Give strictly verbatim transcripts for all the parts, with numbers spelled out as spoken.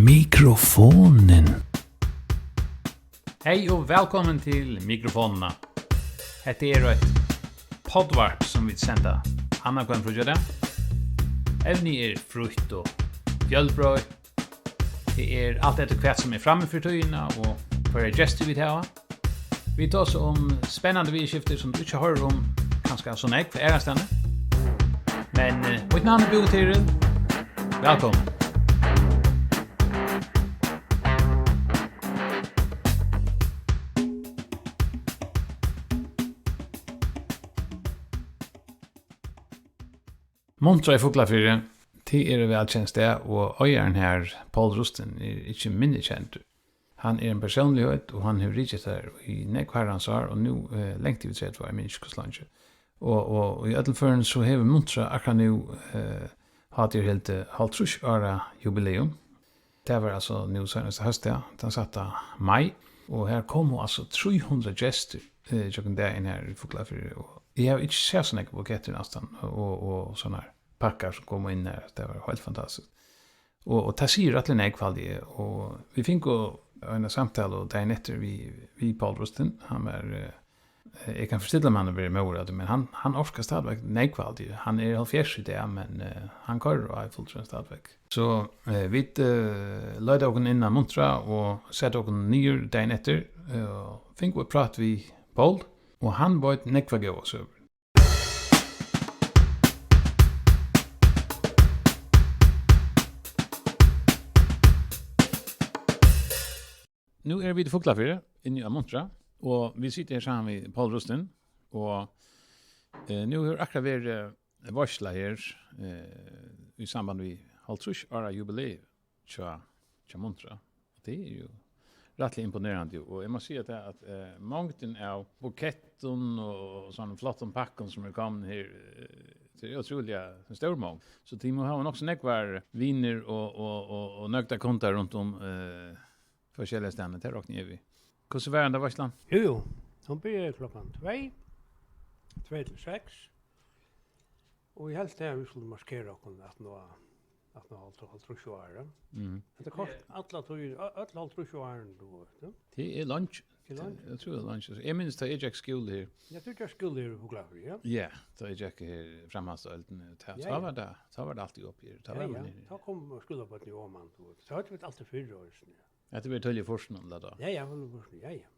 Mikrofonin. Hey og vælkomin til Mikrofonina. Hetta er eitt poddvarp, sum vit senda annanhvønn fríggjadag. Evnið er frítt og fjølbroytt. Tað er alt eftir, hvat sum er frammi fyri tíðina og hvørjar gestir vit hava. Vit tosa um spennandi viðurskifti, sum tú ikki hoyrir um kanska so nógv aðrastaðni. Men, eh, mítt navn er Búi Tyril. Vælkomin. Muntra í Fuglafirði, tað er eitt vælkent stað, og eigarin har, Poul Rustin, er ikki minni kendur. Hann er ein persónligheit, og hann hevur ritað har í nógv harrans ár, og nú, eh, langt yvir tretivu ár, eg minnist ikki, hvussu leingi. Og, og í øllum førum, so hevur Muntra akkurát nú, eh, H T R hildið hálvtrýss ára jubileum. Tað var altso nú seinasta hósdag, tann sætta mai, og har komu altso trý hundrað gestir, eh, gjøgnum dagin her í Fuglafirði, og eg havi ikki sæð so nógvar bukettir næstan, og, og sovorðnar pakkar sum komu inn her, tað var heilt fantastiskt. Og, og tað sigur rættiliga nógv, haldi eg, og vit fingu eina samtalu dagin eftir við, við Poul Rustin, hann var, eh, Eh, eg kann forstilla mær, hann hevur verið móður av tí, men hann, hann orkar stadigvæk nógv, haldi eg. Hann er hálvfjerðs í dag, men, eh, hann koyrir á fulltrøð stadigvæk. So, eh, vit, eh, leitaðu okkum inn á Muntra og settu okkum niður dagin eftir, eh, og fingu eitt prát við Poul, og hann veit nógvar góðar søgur. Nú eru vit í Fuglafirði, inni á Muntra, og vit sita her saman við Poul Rustin, og, eh, nú hevur akkurát verið, eh, veitsla her, eh, í samband við hálvtrýss ára jubileið hjá, hjá Muntra. Og tað er jú rættiliga imponerandi, og eg má siga tað at, eh, mongdin av bukettum og, og sovorðnum flottum pakkum sum eru komnir her, eh, tað er ótrúliga stór mongd. So tit mugu hava nokk so nógvar vinir og, og, og, og nøgdar kundar runt um, eh, forskelliga staðni, tað rokni eg við. Hvussu var henda veitslan? Jú, jú. Hon byrjaði klokkan tvey, tvey til seks. Og eg helt, at vit skuldu markera okkum at ná, at ná hálvtrýss, hálvtrýss ára. Mhm. Hetta kort, alla tíð, ø-, øll hálvtrýss árini, tú veit, ja. Tað er langt. Tað er langt. Eg trúgvi, tað er langt. Eg minnist, tá eg gekk í skúla her. Ja, tú gekk í skúla her í Fuglafirði, ja? Ja, tá eg gekk her í framhaldsdeildini, tá, ja, tá ja, var tað, tá var tað altíð opið her. Tá ja, var ja, man her. Tá komu skúlabørnini oman, tú veit. Tá høvdu vit altíð fyrr, eisini. Hetta var tíðliga í fýrsunum, ella tá? Ja, ja, fyrr í fýrsunum, ja, ja.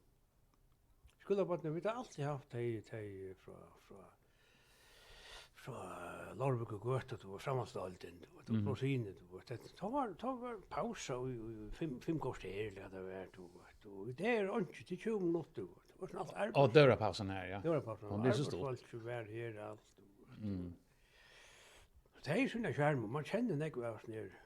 Skúlabørnini, vit hava altíð havt tey, tey frá, frá, frá Leirvíkargøtu, tú veit, framhaldsdeildin, tú veit, mhm, og Rosini, tú veit. Tað, tá var, tá var pausa í, í fimm, fimm korter, ella hvat tað var, tú veit. Og í dag er einki, tað er tjúgu minuttir, tú veit. Tað var sovorðið alt arbeiðis-, á døgurðapausan her, ja. Døgurðapausan, hon bleiv so stutt. Arbeiðsfólk sum var her, alt, tú veit. Mm. Tað er sovorðið sjarm, og man kennir nógv av sovorðnum her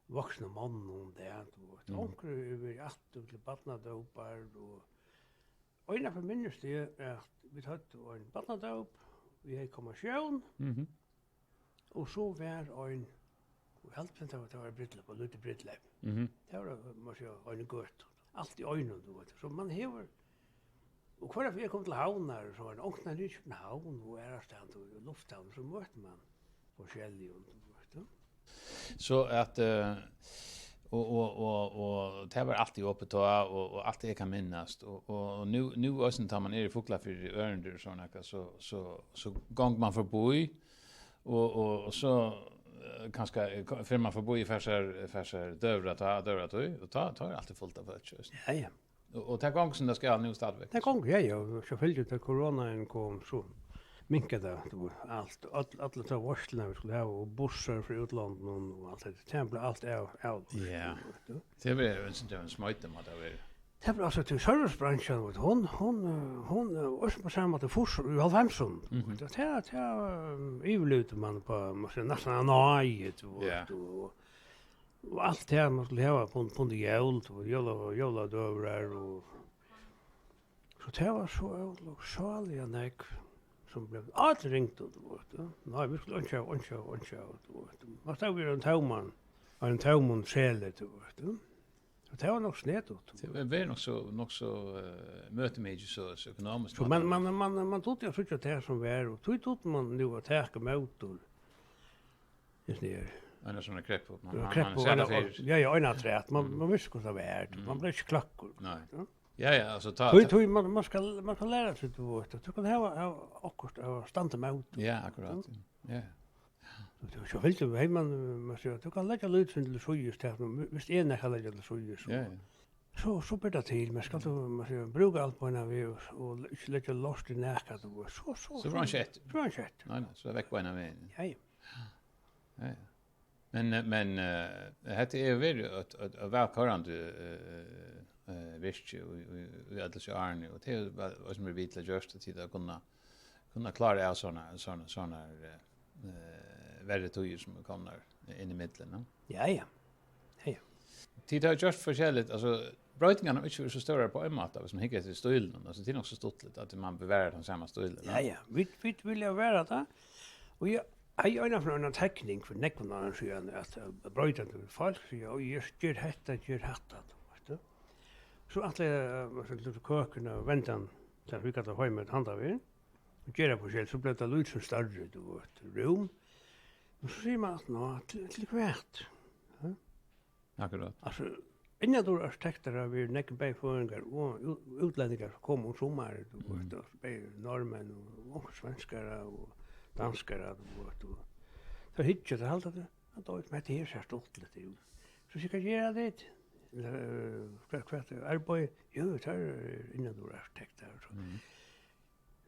vaksnum monnum, tað, tú veit. Mm. Onkur hevur verið aftur til barnadópar, og einaferð minnist eg, at vit høvdu ein barnadóp, vit høvdu konfirmatión, mhm, og so var ein, og eg helt, at tað var, tað var eitt brúdleyp, eitt lítið brúdleyp. Mhm. Tað var, má siga, ein í gøtu. Alt í einum, tú veit. So man hevur, og hvørja ferð eg kom til Havnar, so var tað onkuntíð í København, og aðrastaðni, tú, í lufthavn, so møtti man forskelligum, tú veit, ja. So at, eh, og, og, og, og tað var altíð opið tá, og, og alt eg kann minnast. Og, og, og nú, nú eisini, tá man er í Fuglafirði, í ørindi og sovorðið, so, so, so gongur man forbí, og, og, og so, eh, kanska, eh, ko-, fer man forbí, fær sær, fær sær døgurða tá, døgurðatíð, og tá, tá er altíð fult av fólki, veitst tú. Ja, ja. Og, og tað gongur sum tað skal nú stadigvæk. Tað gongur, ja, ja. Og sjálvfylgja, tá koronaen kom, so minkaði tað, tú veit, alt, all-, allar tær veitslurnar, vit skuldu hava, og bussar frá útlandinum og alt hetta. Tað bleiv alt av, av, ja, tú veit, tú. Tað var jú ein, ein smoytur, má tað vera. Tað bleiv, altso, til servicebransjan, veit tú, hon, hon, eh, hon, eh, var sum á sama máta fyrst í hálvfemsunum, tú veit. Mhm. Og tað, tað, eh, yvirlivdi man á, má siga, næstan av náði, tú veit, ja, og, Og alt tað, man skuldi hava pund, pund í jól, tú veit, jóla-, jóladøgurðar og, so tað var so ólukksáliga nógv, sum bleiv, øll ringdu, tú veit, ja. Nei, vit skuldu einki hava, einki hava, einki hava, tú veit. Man stóð við ein tóman, ein tómum seli, tú veit, ja. Og tað var nokk snedigt. Tað var, var nokk so, nokk so, eh, møtimikið, so, so økonomiskt. So man, man, man, man dugdi at síggja tað sum var, og tí dugdi man nú at taka ímóti. Hesin her, Eina sovorðna kreppu. Man, man, man kreppu, sær eina, tað fyri. Ja, ja, eina afturat. Man, mm, man vissi, hvussu tað var. Mm. Man bleiv ikki kløkkur. Nei. Ja. Ja, ja, altso, tá, tí, tá, tí man, man skal, man skal læra seg, tú veit, at tú kann hava, hava okkurt at standa ímóti. Ja, akkurát, ja. Ja. Tú, tú, so vildi tú, hey, man, man sigur, tú kann leggja lítið til síðis, tað, hvis eg nakað leggi til síðis, so, ja, ja, so, so ber tað til, men skal tú, man sigur, brúka alt beinanvegin og, og ikki leggja lort í nakað, tú veit, so, so, so er hann ikki eftir. So er hann ikki eftir. Nei, nei, so er vekk beinanvegin. Ja, ja. Ja, ja. Men, eh, men, eh, hetta er verið eitt, eitt, eitt vælkoyrandi, eh, eh, virki í, í, í øll hesi árini, og tað er væl, og sum er við til at gjørt, at tit hava kunnað, kunnað klára av sovorðnar, sovorðnar, sovorðnar, eh, eh, verri tíðir sum eru komnar inn ímillum, no? Ja, ja. Ja, ja. Tit hava gjørt forskelligt, altso, broytingarnar hava ikki verið so stórar á ein máta, hvis man hyggur eftir stílinum, altso, tað er nokk so stuttligt, at man bevarar tann sama stílin, no? Ja, ja. Vit, vit vilja vera tað, og eg, eg eina ferð eina tekning fyri nógvum árum síðan, at, eh, broyta til fólk, siga, "Oj, eg ger hetta, ger hatta", veit tú. So ætli eg, eh, so til køkuna, venda hann, tað vit kalla heima, handan vegin, og gera forskelligt, so bleiv tað lítið størri, tú veit, rúm. Men so sigur man aftan á, til, til hvat? Ja? Akkurát. Altso, innandura arkitektar hava verið nógv bæði føroyingar og ú-, útlendingar sum koma um summarið, tú veit, og bæði norðmenn og onkrir svenskarar og danskarar, tú veit, og teir hyggja, teir halda tað, at, "Oj, men hetta her sær stuttligt út." So siga eg, "Hvat gera tit? Ella, eh, hvat, hvat er arbeiði?" "Jú, teir eru innandura arkitektar," og so. Mhm.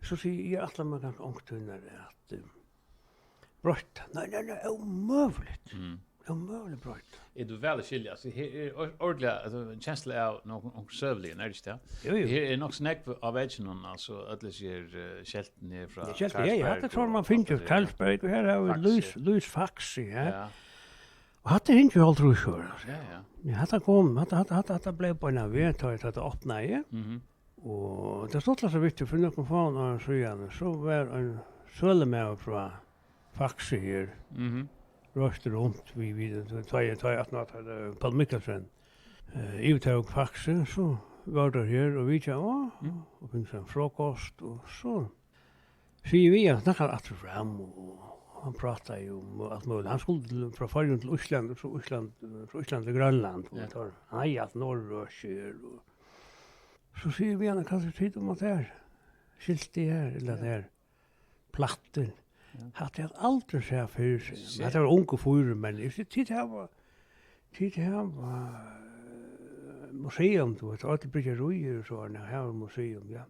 So sigi eg, "Eg ætli mær kanska onkuntíð at, eh, broyta." "Nei, nei, nei, ómøguligt. Mm. Ómøguligt broyta." Er tú væl at skilja? Altso, her er or-, ordiliga, altso, ein kensla av nokkum, nokkum søguligum, er tað ikki tað? Jú, jú. Her er nokk so nógv á veggjunum, altso, øll hesi her, eh, skeltini her frá. Ja, skelti, ja, ja, Carlsberg hatta trúr man og finnur alt tað her. Carlsberg, og her hava vit Faxe. Lys, Lys Faxe, ja. Ja. Og hatta er ikki hálvtrýss ár, altso. Ja, ja. Ja, hatta kom, hatta, hatta, hatta, hatta bleiv beinanvegin, tá, tá tað opnaði. Mhm. Og tað stuttliga, so viðhvørt, fyri nøkrum fáum árum síðani, so var ein sølumaður frá Faxe her, mhm, reistur runt við, við, tá eg, tá eg aftan á, tá, eh, Poul Mikkelsen, eh, yvirtók Faxe, so vóru teir her og vitjaðu, og, mm, og fingu sær ein frokost, og so sigi eg við hann, snakkaðu aftur og fram, og hann prátaði um alt møguligt. Hann skuldi til, frá Føroyum til Ísland, og so Ísland, frá Ísland til Grønland, og, ja, teir, hann eigur alt Norðurøkið, og so sigi eg við hann, hvat halda tit um hatta her skiltið her, ella, ja, hatta her plattin? Ja. Hatta hevði eg aldri sæð fyrr, sigi eg. Seg. Hatta var ungur fýrur, men eg sigi, tit hava, tit hava, eh, museum, tú veit, øll bryggeri og so, nei, her var museum, ja.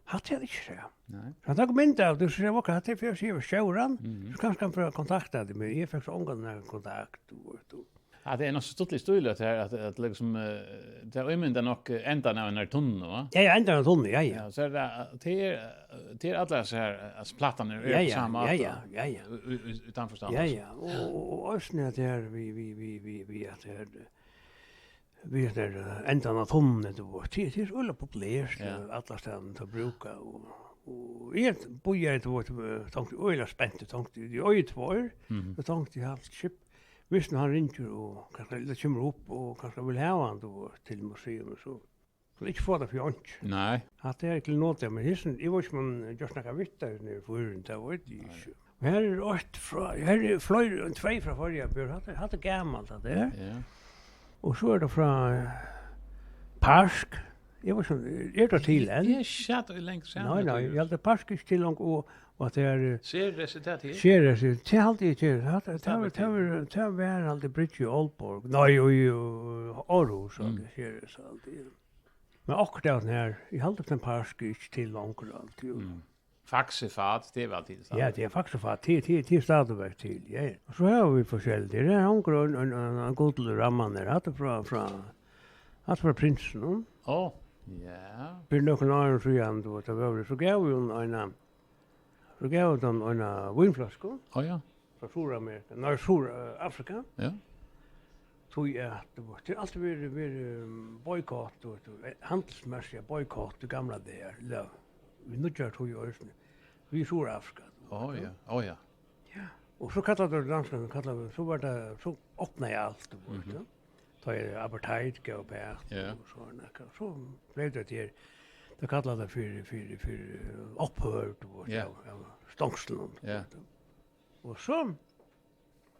Hatta hevði eg ikki sæð. Nei. So hann tók mynd av tí, so sigi eg, "Ok, hatta er fyri at siga við stjóran, mhm, so kanska hann fer at kontakta teg," men eg fekk so ongan nakran kontakt, tú veit, og Ja, tað er nokk so stuttligt stíl, at her, at, at liksom, eh, tað ímyndar nokk, eh, endan av einari tunnu, va? Ja, ja, endan av tunnu, ja, ja. Ja, so er tað, tað er, tað er allar hesar her, eh, altso, plattarnar eru, ja, á, ja, sama máta, ja, ja, ja, ja, í, í, í, í tann forstand, ja, altso. Ja, og, og, og eisini at tað er við, við, við, við, við at tað er, við at tað er, eh, endan av tunnuni, tú veit, tað, tað er øgiliga populert, ja, eh, allastaðni at brúka, og, og eg bíðaði, tú veit, eh, tonkti, øgiliga spent, tonkti, eg eigi tveir, mhm, og tonkti, eg helt skip, Viss nú hann ringir og kanska ella kemur upp og kanska vil hava hann, tú veit, til museum, so skal ikki fáa tað fyri einki. Nei. Hatta er til nota, men hesin, eg veit ikki, um hann gjørt nakað við tað niðri í Føroyum, tað veit eg ikki. Nei. Men her er eitt frá, her er fleiri, tvey frá Føroyum, Bjørn, hatta, hatta er gamalt, hatta er. Ja. Og so er tað frá, eh, Park. Eg veit ikki, er tað til enn? Eg sat og langt síðan. Nei, nei, eg helt, at Park er ikki til longur, og, og at tað er, eh, Ceres, er tað til? Ceres, tað haldi eg ikki. Tað, tað, tað var, tað var, tað var aldri bryggja í Aalborg. Nei, í, í Aarhus, mm, aldri, Ceres, aldri. Men akkurát av den her, eg haldi, at den Park er ikki til longur, aldri. Mm. Faxe Fat, tað er væl til, stadigvæk. Ja, tað er Faxe Fat, tað, tað, tað er stadigvæk til, ja, ja. Og so hava vit forskelligt. Her er onkur ein, ein, ein, ein gullramma her, hatta er frá, frá, hatta er frá prinsinum. Á, ja. Fyri nøkrum árum síðan, tú veit, tá vóru, so gav hon eina, so gav hon eina vínfløsku. Á, ja. Frá Suðuramerika, nei, Suður-, eh, Afrika. Ja. Tí at, tú veit, tað er altíð verið, verið, um, boykott, tú veit, eh, handilsmessig boykott í gamla dagar, ella í nýggjari tíð eisini, við Suðurafrika, tú veit, ja. Á, ja. Ja. Og so kallaðu teir danskararnir, kallaðu, so var tað, so opnaði alt, tú veit, mhm, ja. Tá er apartheid gav bak, ja, og so var nakað, so bleiv tað her, tað kallaðu teir fyri, fyri, fyri, eh, upphøvd, tú veit, ja, av, av stongslunum, tú veit. Og so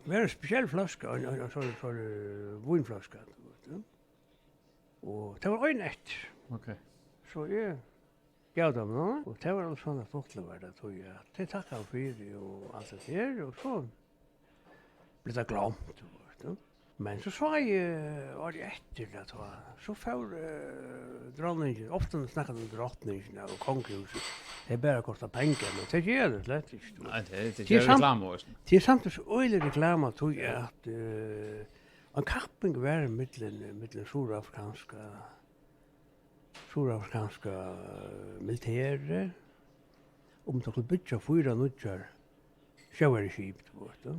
Var ein spesiell fløska, ein, ein, ein sånn, sånn, eh, vínfløska, tú veit, ja. Og tað var ein eftir. Ok. So eg gav teimum hana, og tað var alveg sånn, at stuttligt var tað, tí at tey takkaðu fyri og alt det her, og so bleiv tað gloymt, tú veit, ja. Men so sá eg, eh, árið eftir tað, tá, so fór, eh, dronningin, ofta snakkar um drotningina og kongahúsið, tey bara kosta pengar, men tey gera tað slett ikki, tú veit. Nei, tað er, tað er Tað er samt-, reklama, veist. Tað er samtíðis øgiliga reklama, tí at, eh, ein kapping var millum, millum suðurafrikanska, suðurafrikanska, eh, militærið, um tað kundi byggja fýra nýggjar sjóherskip, tú veit, ja.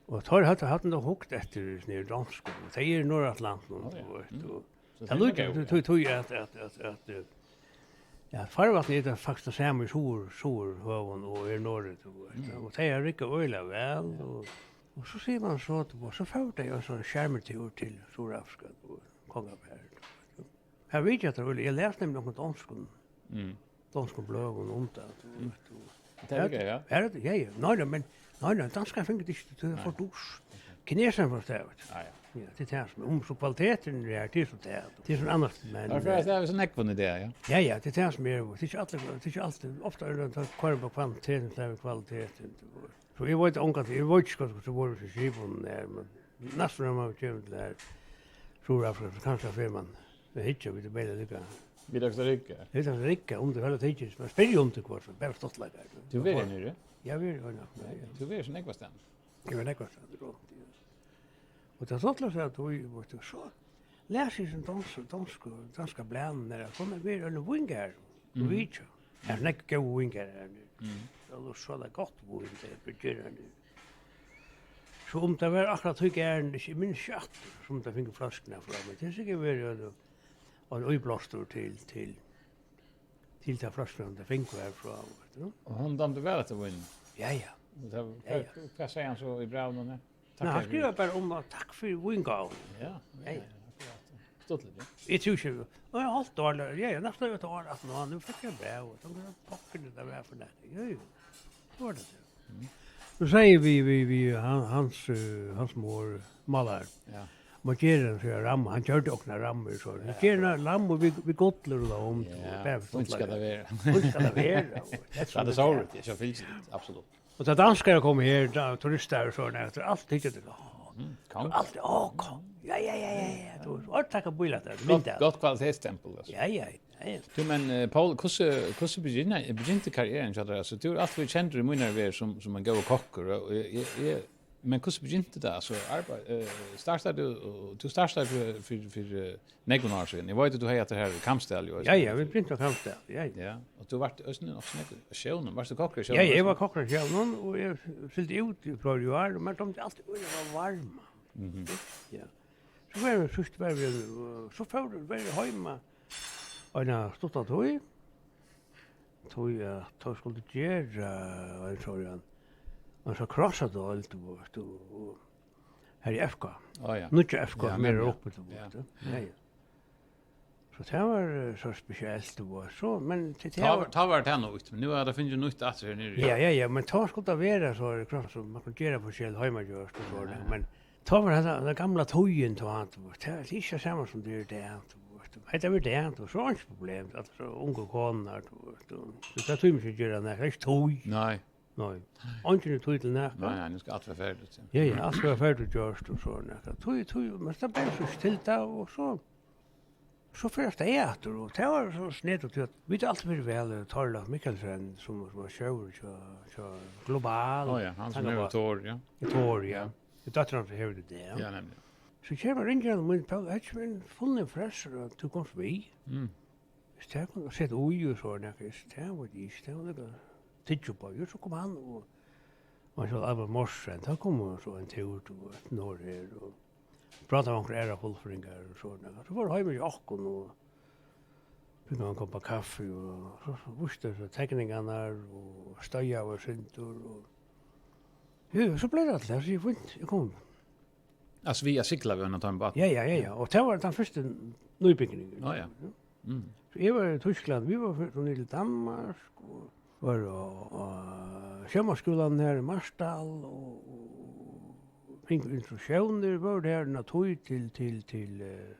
Og teir høvdu, høvdu nú hugt eftir nær donskum, og tey eru í Norðuratlantinum, Ó, ja. Tú veit, Mm. og So tað tey líkist, eru góð, tú, ja. tú, tú, at, at, at, at, eh, ja, farvatnið er tað faktiskt tað sama í suður, suðurhøvum og er norður, tú veit, Mm. og tey hava riggað øgiliga væl, og, og so sigur man so, tú veit, so fóru tey ein sånn sjarmutúr til Suðurafrika, tú veit, kongaparið, tú veit. Her vitjaðu teir øgiliga, eg las nemliga onkrum donskum, Mm. donskum bløðum um tað, tú Mm. veit, og Tað er Her, líka, ja. her er tað, ja, ja. Nei, nei, men, nei, nei, danskar fingu tað ikki, tað er Nei. for dýrt. Ok. Kinesarin fór staðið. Ah, ja. Ja, tað er tað sum, um so kvalitetin er her, tað er so tað. Tað er so annars, men, Tað er eh, fyri at tað er so nógv í dag, ja. Ja, ja, tað er tað sum er, tað er ikki allir, tað er ikki altíð, ofta er tað, tað koyrir á kvaliteten, tað er kvaliteten, tú veit. So eg veit ongantíð, eg veit ikki, hvussu, hvussu vóru við skipum her, men næstan, nær man kemur til her, Suðurafrika, so kanska fer man, men hyggja, vit eru meira líka. Vit eru líka. Vit eru líka, um tað er tað ikki, men spyrja um tað, hvussu, bara stuttleika. Tú verður niðri? Ja, vit eru, ja, ja. Tú verður so nógvastaðni. Eg var nógvastaðni rundt, ja. Og tað stuttliga, at tú, veit tú, so, Lesi sum donsku, donsku, danska blaðnum er, at hon er við ein víngarð, Mhm. vitja. Her er nógv góð víngarð her nú. Mhm. Og so er tað gott vín, tað er byggjað her nú. So um tað var akkurát tí garðin, eg minnist ikki aftur, sum tað fingu fløskuna frá, men tað er sikkurt verið ein, ein íblástur til, til, til ta fløskuna, tað fingu her frá, veit tú. Og hon dámdi væl eftir vín? Ja, ja. Og tað, Ja, ja. hvat, hvat segði hann so í brævinum? Nei, hann skrivar bara um at takk fyri víngávuna. Ja, ja, Ja, ja. ja, akkurát. Stuttligt, ja. Eg trúði ikki, og eg helt dårligt. Ja, ja, næsta ár, at nå, nú fekk eg bræv, og so var det pokker, det var for det. Jo, jo. Så var det det. Mhm. Nú segði við, við, við han, hans, eh, hans mor, málar. Ja. Má gera ein sånn ramma. Hann gjørdi okkum ein ramma, so. Ja, Ger ein ramma við, við gulli og lóm, Ja, bara for fínt skal stuttleika. tað vera. Fínt skal tað vera, og tað er Ja, tað er so, ja. sorgligt, tað er so fylgiligt, absolutt. Og tá danskarar koma her, tá turistar og sovorðið, tað er altíð, tað er, "Á, Mm, tað er kong. altíð, á, kong." Ja, ja, ja, ja, ja. Tú, og taka bílæt, Gott, myndir. gott kvalitetsstempul, altso. Ja, ja, ja, ja. Tú, men, eh, Poul, hvussu, hvussu begynti, begynti karrieran hjá tær? Altso, tú ert altíð kendur í mínari verð sum, sum ein góður kokkur, og eg, eg, eg, men hvussu begynti tað? Altso, arbeiði, eh, startaði tú, og tú startaði fyri, fyri, fyri, eh, nógvum árum síðan. Eg veit, at tú hevði hatta her í Kambsdali, jú, Ja, ja, vit begyntu á Kambsdali, ja, ja. Ja, og tú vart eisini nokk so nógv á sjónum. Vart tú kokkur á sjónum Ja, eg eisini? var kokkur á sjónum, og eg fylgdi út í fleiri ár, men dámdi altíð, at tað var varmt. Mhm. Ja. So var eg, síðst var eg, uh, so fór, var eg heima eina stutta tíð. Tí at teir skuldu gera, ein sånn, ein sånn krossadeild, veit tú, og her í F K. Á, ja. Nýggja F K, Ja, sum er nemliga. uppi, tú Ja. veit, ja. Ja, ja. So tað var, eh, so spesielt, tú veit, so, men til Tá tað var, tá var tað nýtt, men nú er tað fingið nýtt aftur her niðri. Ja, ja, ja, men tá skuldi tað vera so, er tað kross, so man kundi gera forskelligt heimagjørt og so, Ja. men tá var tað, tað gamla tíðin, tá, tú veit, tað er ikki sama sum tað er í dag, tú veit. Hetta var tað, tú, so einki problem, at so ungu konur, tú veit, tú, so tað tímir ikki at gera nakað, ikki tíð. Nei. Nei. Eingin er tíð til nakað. Nei, nei, nú skal alt vera ferdigt, ja. Ja, ja, alt skal vera ferdigt gjørt og so nakað. Tíð, tíð, men tað ber so ikki til tað, og so, so fer tað aftur, og tað var so snedigt, tí at vit hava altíð verið væl, eh, Thorleif Mikkelsen, sum, sum var sjálvur hjá, hjá Global. Á, ja, hann sum Hann hevur var Thor, ja. Í Thor, ja. Ja. Í dóttir hans hevur tað, ja. Ja, nemliga. So kemur ringir hann, men Poul, hetta er ein funnin frelsur, at tú komst við. Mm. Tað kom at seta í og so nakað, tað veit eg ikki, tað var nakað tyggja upp á. Jú, so kom hann og, og hann sjálv Albert Morsen, tá kom hann so ein túr, tú veit, norður her og prátaðu um onkrar aðrar fullføringar og so nakað. So fór heim við okkum og fingu ein kopp av kaffi og so, so vístu so tekningarnar og støðaðu eitt sindur og, jú, so bleiv tað til tað, so eg fínt, eg kom. Altso, við at sigla við einum tveimum bátum? Ja, ja, ja, ja. Og tað var tann fyrsti nýbygningur. Á, ja. Mm. So eg var í Týsklandi, vit vóru fyrst niður til Danmark, og vóru á, á sjómannaskúlanum her í Marstal, og, og fingu instruktiónir, vóru har eina tíð til, til, til, eh,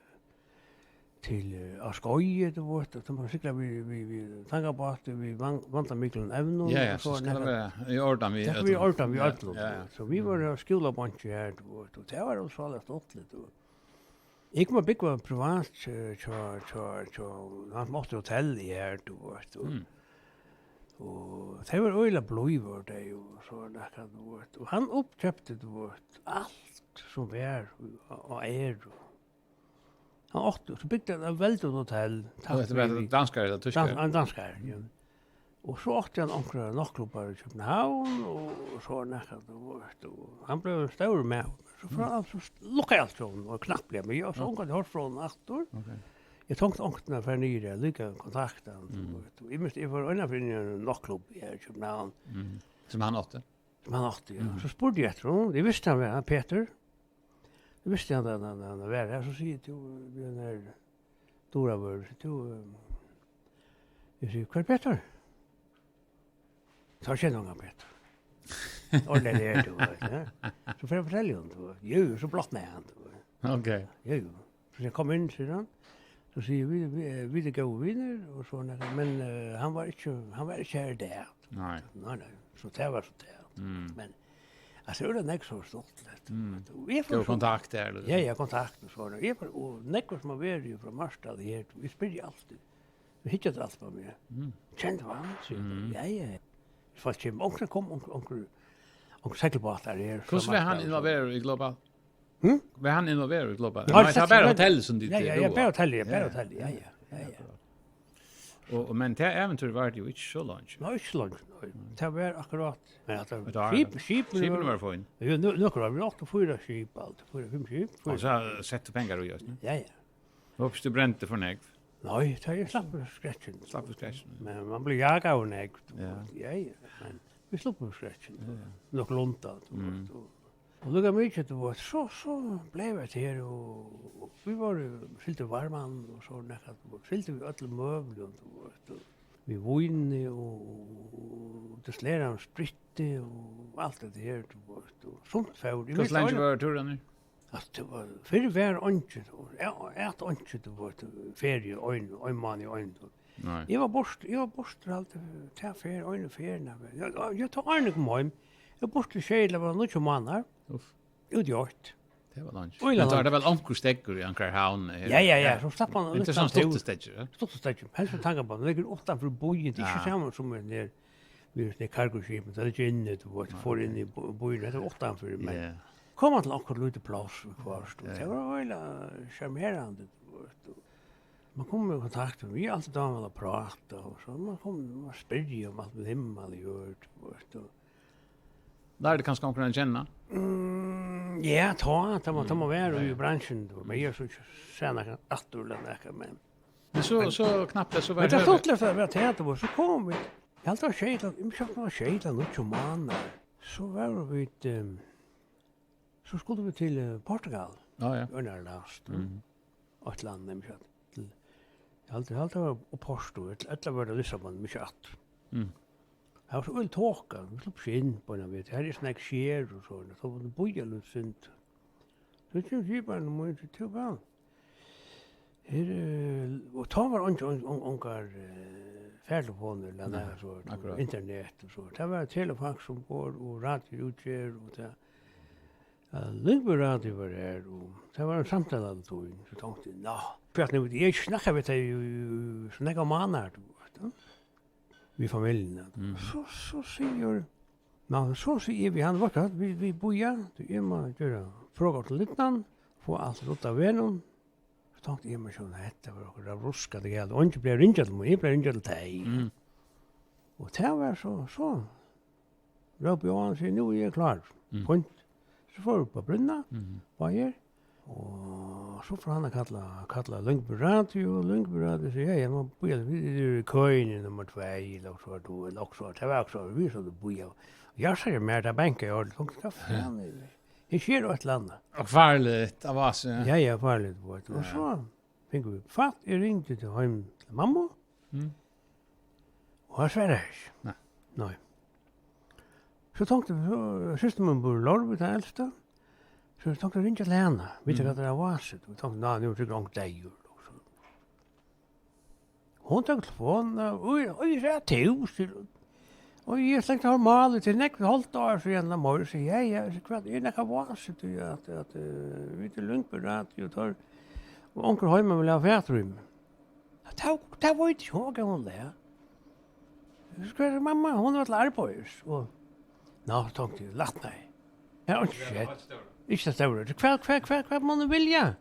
til, eh, á skeiði, tú veitst, at man sigla við, við, við tangabáti, við van-, vandamiklum evnum, Ja, ja, og so so skal tað nakað. Vera í ordan við Tað skal vera í øllum. Ordan við Ja, øllum, ja, tú ja. Veitst. So vit vóru á skúlabonki har, tú veitst, og tað var jú so stuttligt, tú veitst. Eg kom at búgva privat, eh, hjá, hjá, hjá, hann mátti hotell í her, tú veitst, og, Mm. og tey vóru øgiliga blíð, vóru tey, og so var nakað, tú veitst. Og hann uppkeypti, tú veitst, alt sum var og, og er, og hann átti, so bygdi hann eitt veldigt hotell, Og takk hetta var fyri. Danskari ella týskari? Dans-, ein danskari, ja. Og so átti hann onkrar náttklubbar í København, og so var nakað, og, og hann bleiv ein stórur maður. So fór hann, so lukkaði alt hjá honum, og knappliga, men eg havi so Ja. ongantíð hoyrt frá honum aftur. Ok. Eg tonkti onkuntíð at fara niður har, líka kontakta hann, Mm. og, og eg minnist, eg fór eina ferð inn í ein náttklubb í København. Mm. Sum hann átti? Sum hann átti, ja. Mhm. So spurdi eg eftir honum, eg visti hann var, hann Petur. Eg visti hann, hann, hann, hann var har, so sigi eg, tú, Bjørn, er Dura vør, tú, eh, eg sigi, "Hvar er Petur?" "Tá kenni eg ongan Petur." Ordiliga er tú, veitst, ja. So fer eg at fortelja honum, tú, jú, so blotnaði hann, tú. Ok. Jú, jú. So sigi eg, "Kom inn," sigur hann. So sigi eg, "Vit, vit, vit eru góðir vinir," og so nakað, men, eh, hann var ikki, hann var ikki her í dag. Nei. Nei, nei. So tað var so tað. Mm. Men, altso, tað er nógv so stuttligt. Mm. Og eg fór Góð so kontakt har, liksom. Ja, ja, kontakt og so. Eg fór, og nógv sum hava verið frá Marstal her, vit spyrja altíð. Vit hyggja eftir alt frá meg. Mm. Kennir tú hann? Sigur Mm. eg, ja, ja. Fólk koma, onkur kom, onkur, onkur, onkur seglbátar her, Hvussu frá var hann Marstal og so. Involveraður í Global? Hm? Var hann involveraður í Global? Nei, Nei, tað er bara hotell sum tit Ja, ja, ja, eru bara á. Hotell, ja, bara Ja. Hotell, ja, ja, ja, ja. Akkurát. Og, og, men tað ævintýr var jú ikki so langt. Nei, ikki so langt, nei. Tað var akkurát. Men at Eitt ár, skip, skipini skipini vóru var fín. Jú, nú, nøkur ár, vit áttu fýra skip, alt, fýra, fimm skip, Og fýra. So settu pengar í, eisini? Ja, ja. Hopi tú brendi for nógv. Nei, tað er slapp skrekkin. Slapp skrekkin. Men man blir jagaður nógv, tú Ja. veitst. Ja, ja. Men vit sluppu skrekkin. Ja, ja. Nøkulunda, tú Mm. veitst, og Og líka mikið, tú veitst, so, so bleiv hetta her, og, og vit vóru, fylgdu varmann og so nakað, tú veitst, fylgdu við øllum møguligum, tú veitst, og við víni og, og, og destilleraðum spritti og alt hetta her, tú veitst, og sumt fór. Eg Hvussu minnist leingi ein vóru túrarnir? Altso, tað var, fyrr var einki, og eg, eg æt einki, tú veitst, feriu, ein, ein mánað í einoghálvtrýss. Nei. Eg var burtur, eg var burtur alt, tað fer, eina ferð, ja, ja, ja, tá áðrenn eg kom heim. Eg var burtur í sjey ella var níggju mánaðar. Uff. Út í eitt. Tað var langt. Oj, Men tá langt. Er tað vel onkur steðgur í onkrar havn her? Ja, ja, ja, Ja. So slapp man Interessant lítið stuttur steðgur, ja. Stuttur steðgur. Helst við tangabátin, liggur uttanfyri býin, tað er ikki Ja. sama sum er nær, við sånn cargoskip, men tað er ikki inni, tú veitst, Nei, fór ok. inn í bý-, býin, hetta er uttanfyri, men Ja. kom man til okkurt lítið pláss við hvørt, og Ja. tað var øgiliga sjarmerandi, tú veitst, og man kom í kontakt við, vit altíð dáma at práta, og so man kom, man spyrja um alt við himmal og jørð, tú veitst, og Lærdi kanska onkran at kenna? Mm, ja, tá, tá man, tá man Mm, var ja, í ja. Bransjuni, tú, men eg so ikki sæð nakran aftur ella nakað, men Men so, Men so knappliga, so var Men tað høvi- stuttligt at vera teater, og so kom vit. Eg haldi, tað var sjey, eg minnist, tað var sjey ella níggju mánaðar. So vóru vit, ehm, so skuldu vit til, eh, Portugal. Ja, ja. Í einari last. Mhm. Eitt land, eg minnist ikki. Til, eg haldi, eg haldi, tað var á Porto, ella, ella var tað Lissabon, eg minnist ikki aftur. Mm. Tað var so øll toka, vit sluppu ikki inn beinanvegin. Her er snakk sker og so, so vit bíða eitt sindur. So kemur skiparin og mínir, tú, væl. Her, eh, og tá var ongi-, on-, on-, ongar, eh, fartelefonir, ella Nei, nakað so, akkurát. Internet og so. Tað var telefax umborð og radioútgerð og tað. Ja, Lyngby Radio var her, og tað var ein samtala alla tíðina. So tonkti eg, nå, hvat nú, eg snakkaði við tey í, í, so nógvar mánaðar, tú veitst, ja. Við familjuna. Mhm. So, so sigur, ná, so sigi eg við hann, veitst tú hvat, vit, vit bíða, tú, eg má gera frokost til lítlan, fáa alt ruddað av vegnum. So tonkti eg mær, so, hetta var okkurt av ruskandi galið. Og eingin bleiv ringja til mín, eg bleiv ringja til tey. Mm. Og tað var so, so. Rópi á hann, sigi, "Nú eri eg klár." Mm. Fínt. So fóru vit upp á brúnna, Mhm. báðir. Og so fór hann at kalla, kalla Lyngby Radio, og Lyngby Radio sigur, "Ja, ja, man bíða, vit eru í køini nummar tvey, ella okkurt, tú, ella okkurt, tað var okkurt, vit sótu og bíða." Og eg segði mær, tað bankaði í ordan, hvat fanin er tað? Her sker eitt ella annað. Og farligt, av oss, ja. Ja, ja, farligt, veitst tú. Og Ja. so fingu vit fatt, eg ringdi til heim til mammu. Mm. Og hann svaraði ikki. Nei. Nei. So tonkti eg, so, systir mín býr í Leirvík, tann elsta. So eg tók at ringja til hana. Vita, hvat er á vási? Og tók, ná, nú er sikkurt onkur deyður, og so. Hon tók telefonina, og, og eg segði, "Tú, sigur hon." Og eg slengdi hálvt mál, til nakað hálvt ár síðan, ella meira, so, ja, ja, so hvat, er nakað vási, tú, at, at, eh, vit eru Lyngby Radio, og tar, og onkur heima vil hava fatur í meg. Ja, tað, tað veit eg ikki, hon var gamal, ja. So skal mamma, hon var til arbeiðis, og, ná, tók til, lætnaði. Ja, og Ja, shit. Alt stórt. Ikki tað stóra. Hvat, hvat, hvat, hvat man vilja?